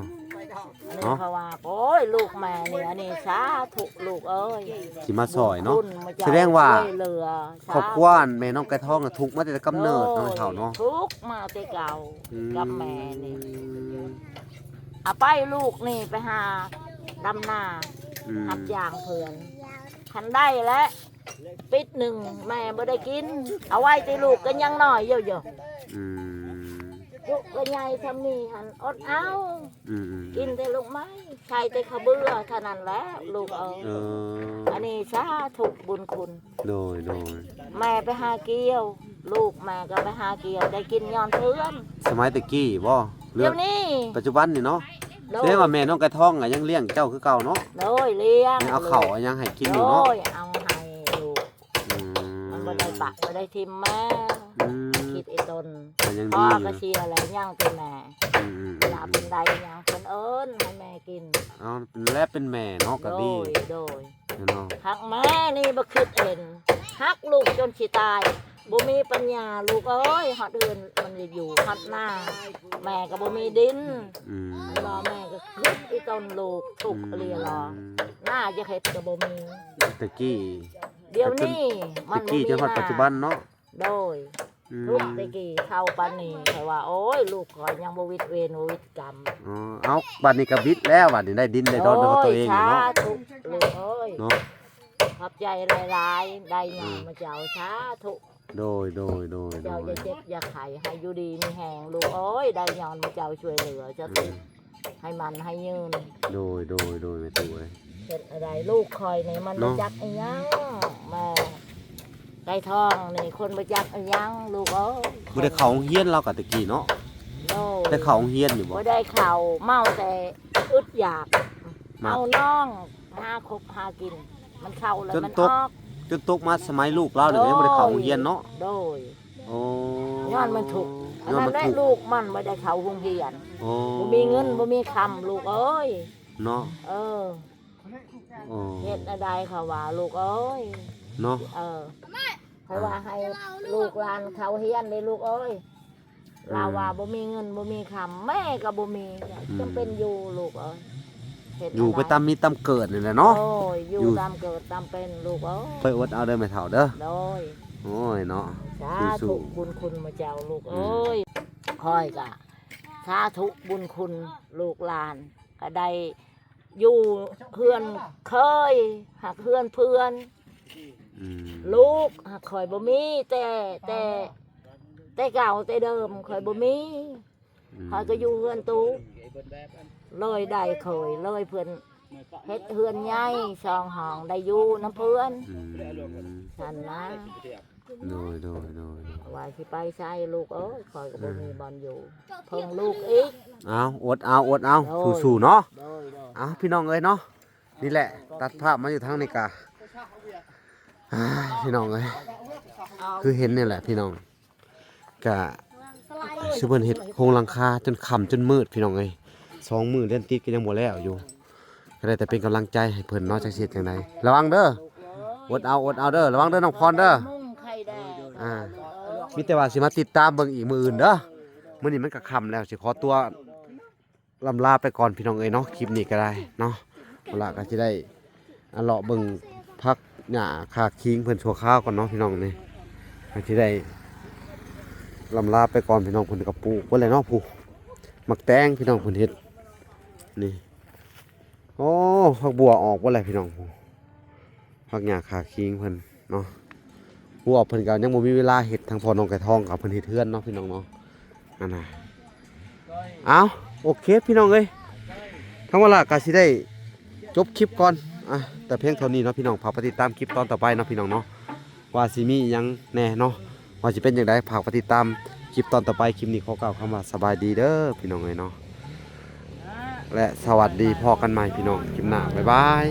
ອັນນີ້ ເນາະ ເພາະວ່າ ໂອ້ຍ ລູກແມ່ນີ້ ອັນນີ້ສາທຸລູກເອີຍ ທີ່ມາຊ່ອຍເນາະ. ບຸນຄຸນມາຈາກ ສະແດງວ່າ ຊ່ວຍເຫຼືອ ຄອບຄົວແມ່ນ້ອງໄກ່ທອງນະ ທຸກມາແຕ່ກຳເນີດເນາະ ໂດຍ ແມ່ເຖົ້າເນາະ ທຸກມາແຕ່ເກົ່າ ອືມ ກັບແມ່ນີ້. ເອົາໄປລູກນີ້ໄປຫາດຳນາ ອືມ ຮັບຈ້າງເພື່ອນ ຄັນໄດ້ແລ້ວ ປີໜຶ່ງແມ່ບໍ່ໄດ້ກິນ ເອົາໄວ້ແຕ່ລູກກໍຍັງນ້ອຍຢູ່. ອືມ ລູກກໍໃຫຍ່ຊ່ຳນີ້ຫັ້ນ ອົດເອົາ. ອືມໆໆ ກິນແຕ່ລູກໄມ້ ໃສ່ແຕ່ເຂົ້າເບືອເທົ່ານັ້ນແຫຼະລູກເອີຍ. ເອີ ອັນນີ້ສາທຸບຸນຄຸນ. ໂດຍໆ ແມ່ໄປຫາກ່ຽວ ລູກແມ່ກໍໄປຫາກ່ຽວ ໄດ້ກິນຍ້ອນເພື່ອນ. ສະໄໝແຕ່ກີ້ບໍ່ ຫຼື ດຽວນີ້ ປັດຈຸບັນນີ້ເນາະ? ໂດຍ ແຕ່ວ່າແມ່ນ້ອງໄກ່ທອງກໍຍັງລ້ຽງເຈົ້າຄືເກົ່າເນາະ? ໂດຍ ລ້ຽງ ຍັງເອົາເຂົ້າເອົາຫຍັງໃຫ້ກິນຢູ່ເນາະ? ໂດຍ ເອົາໃຫ້ລູກ. ອືມ ມັນບໍ່ໄດ້ປະບໍ່ໄດ້ຖິ້ມມາ. ອືມ ຄິດອີ່ຕົນ ກໍຍັງດີຢູ່ ພໍ່ກໍເສຍແລ້ວ ຍັງແຕ່ແມ່. ອືມໆໆ ເວລາເພິ່ນໄດ້ຫຍັງ ເພິ່ນເອີ້ນໃຫ້ແມ່ກິນ. ເອົາ ແລະເປັນແມ່ເນາະ ກໍດີ. ໂດຍ ໂດຍ ເນາະ ຮັກແມ່ນີ້ບໍ່ຄິດເຫັນ ຮັກລູກຈົນຊິຕາຍ ບໍ່ມີປັນຍາລູກເອີຍ. ຮອດເຮືອນມັນຢູ່ ຮອດໜ້າແມ່ກໍບໍ່ມີດິນ. ອືມ ແລ້ວແມ່ກໍຄິດອີ່ຕົນລູກ ທຸກອີ່ຫຼີລະ ອືມ ໜ້າຈະເຮັດກໍບໍ່ມີ. ແຕ່ກີ້ ດຽວນີ້ມັນ ແຕ່ກີ້ ບໍ່ມີ ຈົນຮອດ ນະ ປັດຈຸບັນເນາະ? ໂດຍ ອືມ ທຸກແຕ່ກີ້ເທົ່າປານນີ້ ຂ້ອຍວ່າ ໂອ້ຍ ລູກຂ້ອຍຍັງບໍ່ວິດເວນບໍ່ວິດກຳ. ອໍ ເອົາ ບັດນີ້ກໍວິດແລ້ວ ບັດນີ້ໄດ້ດິນໄດ້ດອນເປັນຂອງຕົວເອງເນາະ. ໂອ້ຍ ສາທຸລູກເອີຍ ເນາະ ຂອບໃຈຫຼາຍໆ ໄດ້ຫຍັງ ອືມ ມາເຈົ້າ ສາທຸ. ໂດຍໆໆໆ ເຈົ້າຢ່າເຈັບຢ່າໄຂ້ ໃຫ້ຢູ່ດີມີແຮງລູກເອີຍ ໄດ້ຍ້ອນມາເຈົ້າຊ່ວຍເຫຼືອ ສາທຸ ອືມ ໃຫ້ໝັ້ນໃຫ້ຍືນ. ໂດຍໆໆ ແມ່ຕູ້ເອີຍ ເຮັດອະໄລ ລູກຂ້ອຍນີ້ມັນ ເນາະ ບໍ່ຈັກອີ່ຫຍັງ ແມ່ໄກ່ທອງນີ້ຄົນບໍ່ຈັກອີ່ຫຍັງລູກເອີຍ. ບໍ່ໄດ້ເຂົ້າໂຮງຮຽນລາວກໍແຕ່ກີ້ເນາະ? ໂດຍ ໄດ້ເຂົ້າໂຮງຮຽນຢູ່ບໍ່? ບໍ່ໄດ້ເຂົ້າ ເມົາແຕ່ອຶດຢາກ ເອົານ້ອງຫາຄົບຫາກິນ ມັນເຂົ້າແລ້ວມັນອອກ ຈົນຕົກມາສະໄໝລູກລາວນີ້ກໍຍັງບໍ່ໄດ້ເຂົ້າໂຮງຮຽນເນາະ? ໂດຍ ໂອ້ ຍ້ອນມັນທຸກ ອັນນັ້ນແຫຼະ ລູກມັນບໍ່ໄດ້ເຂົ້າໂຮງຮຽນ. ໂອ້ ບໍ່ມີເງິນບໍ່ມີຄຳລູກເອີຍ ເນາະ? ເອີ ໂອ້ ເຮັດແນວໃດເຂົາວ່າລູກເອີຍ ເນາະ? ເອີ ເຂົາວ່າໃຫ້ລູກຫຼານເຂົ້າຮຽນເດ້ລູກເອີຍ. ອືມ ລາວວ່າບໍ່ມີເງິນບໍ່ມີຄຳ ແມ່ກໍບໍ່ມີ ອືມ ຈຳເປັນຢູ່ລູກເອີຍ ເຮັດ ຢູ່ໄປຕາມມີຕາມເກີດນີ້ແຫຼະເນາະ. ໂອ້ຍ ຢູ່ ຢູ່ຕາມເກີດຕາມເປັນລູກເອີຍ ໄປອົດເອົາເດີແມ່ເຖົ້າເດີ. ໂດຍ ໂອ້ຍເນາະ ສາທຸ ສູ້ໆ ບຸນຄຸນໝູ່ເຈົ້າລູກເອີຍ. ອືມ ຂ້ອຍກະສາທຸບຸນຄຸນລູກຫຼານ ກະໄດ້ຢູ່ເຮືອນເຄີຍ ຮັກເຮືອນເພື່ອນ. ອືມ ລູກຫາກຂ້ອຍບໍ່ມີ ແຕ່ ແຕ່ ແຕ່ເກົ່າແຕ່ເດີມຂ້ອຍບໍ່ມີ. ອືມ ຂ້ອຍກໍຢູ່ເຮືອນຕູ້ ເລີຍໄດ້ເຄີຍ ເລີຍເພິ່ນເຮັດເຮືອນໃຫຍ່ສອງຫ້ອງ ໄດ້ຢູ່ນຳເພື່ອນ. ອືມ ຊັ້ນນະ. ໂດຍໆໆໆ ວ່າຊິໄປໃສລູກເອີຍ ຂ້ອຍກໍບໍ່ມີ ອືມ ບ່ອນຢູ່ ເພິ່ງລູກອີກ. ເອົາ ອົດເອົາ ອົດເອົາ ໂດຍ ສູ້ໆເນາະ. ໂດຍໆ ເອົາ ພີ່ນ້ອງເອີຍເນາະ ນີ້ແຫຼະ ຕັດພາບມາຢູ່ທາງນີ້ກະ ອ້າຍ ພີ່ນ້ອງເອີຍ ຄືເຫັນນີ້ແຫຼະພີ່ນ້ອງ ກະ ຊຸມເພິ່ນເຮັດໂຄງຫຼັງຄາຈົນຄ່ຳຈົນມືດພີ່ນ້ອງເອີຍ ສອງມື້ລຽນຕິດກໍຍັງບໍ່ແລ້ວຢູ່ ກໍໄດ້ແຕ່ເປັນກຳລັງໃຈໃຫ້ເພິ່ນເນາະ ຈັກຊິເຮັດຈັ່ງໃດ. ລະວັງເດີ ອົດເອົາ ອົດເອົາເດີ ລະວັງເດີນ້ອງພອນເດີ. ອ່າ ມີແຕ່ວ່າຊິມາຕິດຕາມເບິ່ງອີກມື້ອື່ນເດີ. ມື້ນີ້ມັນກໍຄ່ຳແລ້ວ ຊິຂໍຕົວ ລ່ຳລາໄປກ່ອນພີ່ນ້ອງເອີຍເນາະ ຄລິບນີ້ກໍໄດ້ເນາະ. ເອົາລະ ກໍຊິໄດ້ ອ່າ ເລາະເບິ່ງຜັກຫຍ້າຄາຄີງເພິ່ນຊົ່ວຄາວກ່ອນເນາະພີ່ນ້ອງ. ນີ້ ກໍຊິໄດ້ລ່ຳລາໄປກ່ອນພີ່ນ້ອງ. ເພິ່ນກໍປູກໄວ້ແລ້ວເນາະ ຜູ້ໝາກແຕງພີ່ນ້ອງ ເພິ່ນເຮັດນີ້ ໂອ້ ຜັກບົວອອກເບິດແລ້ວພີ່ນ້ອງ. ຜັກຫຍ້າຂາຄີງເພິ່ນເນາະ ບົວເພິ່ນກໍຍັງບໍ່ມີເວລາເຮັດ. ທາງພໍ່ນ້ອງໄກ່ທອງກໍເພິ່ນເຮັດເຮືອນເນາະພີ່ນ້ອງເນາະ ອັນນ່າ. ເອົາ ໂອເຄພີ່ນ້ອງເອີຍ ທາງວາລາກໍຊິໄດ້ຈົບຄລິບກ່ອນ ອ່ະ ແຕ່ພຽງເທົ່ານີ້ເນາະພີ່ນ້ອງ. ຝາກໄປຕິດຕາມຄລິບຕອນຕໍ່ໄປເນາະພີ່ນ້ອງເນາະ ວ່າຊິມີອີ່ຫຍັງແດ່ເນາະ ວ່າຊິເປັນຈັ່ງໃດ. ຝາກໄປຕິດຕາມຄລິບຕອນຕໍ່ໄປ. ຄລິບນີ້ຂໍກ່າວຄຳວ່າສະບາຍດີເດີພີ່ນ້ອງເອີຍເນາະ ແລະ ສະຫວັດດີ. ພໍ້ກັນໃໝ່ພີ່ນ້ອງ ຄລິບໜ້າ. ບາຍບາຍ.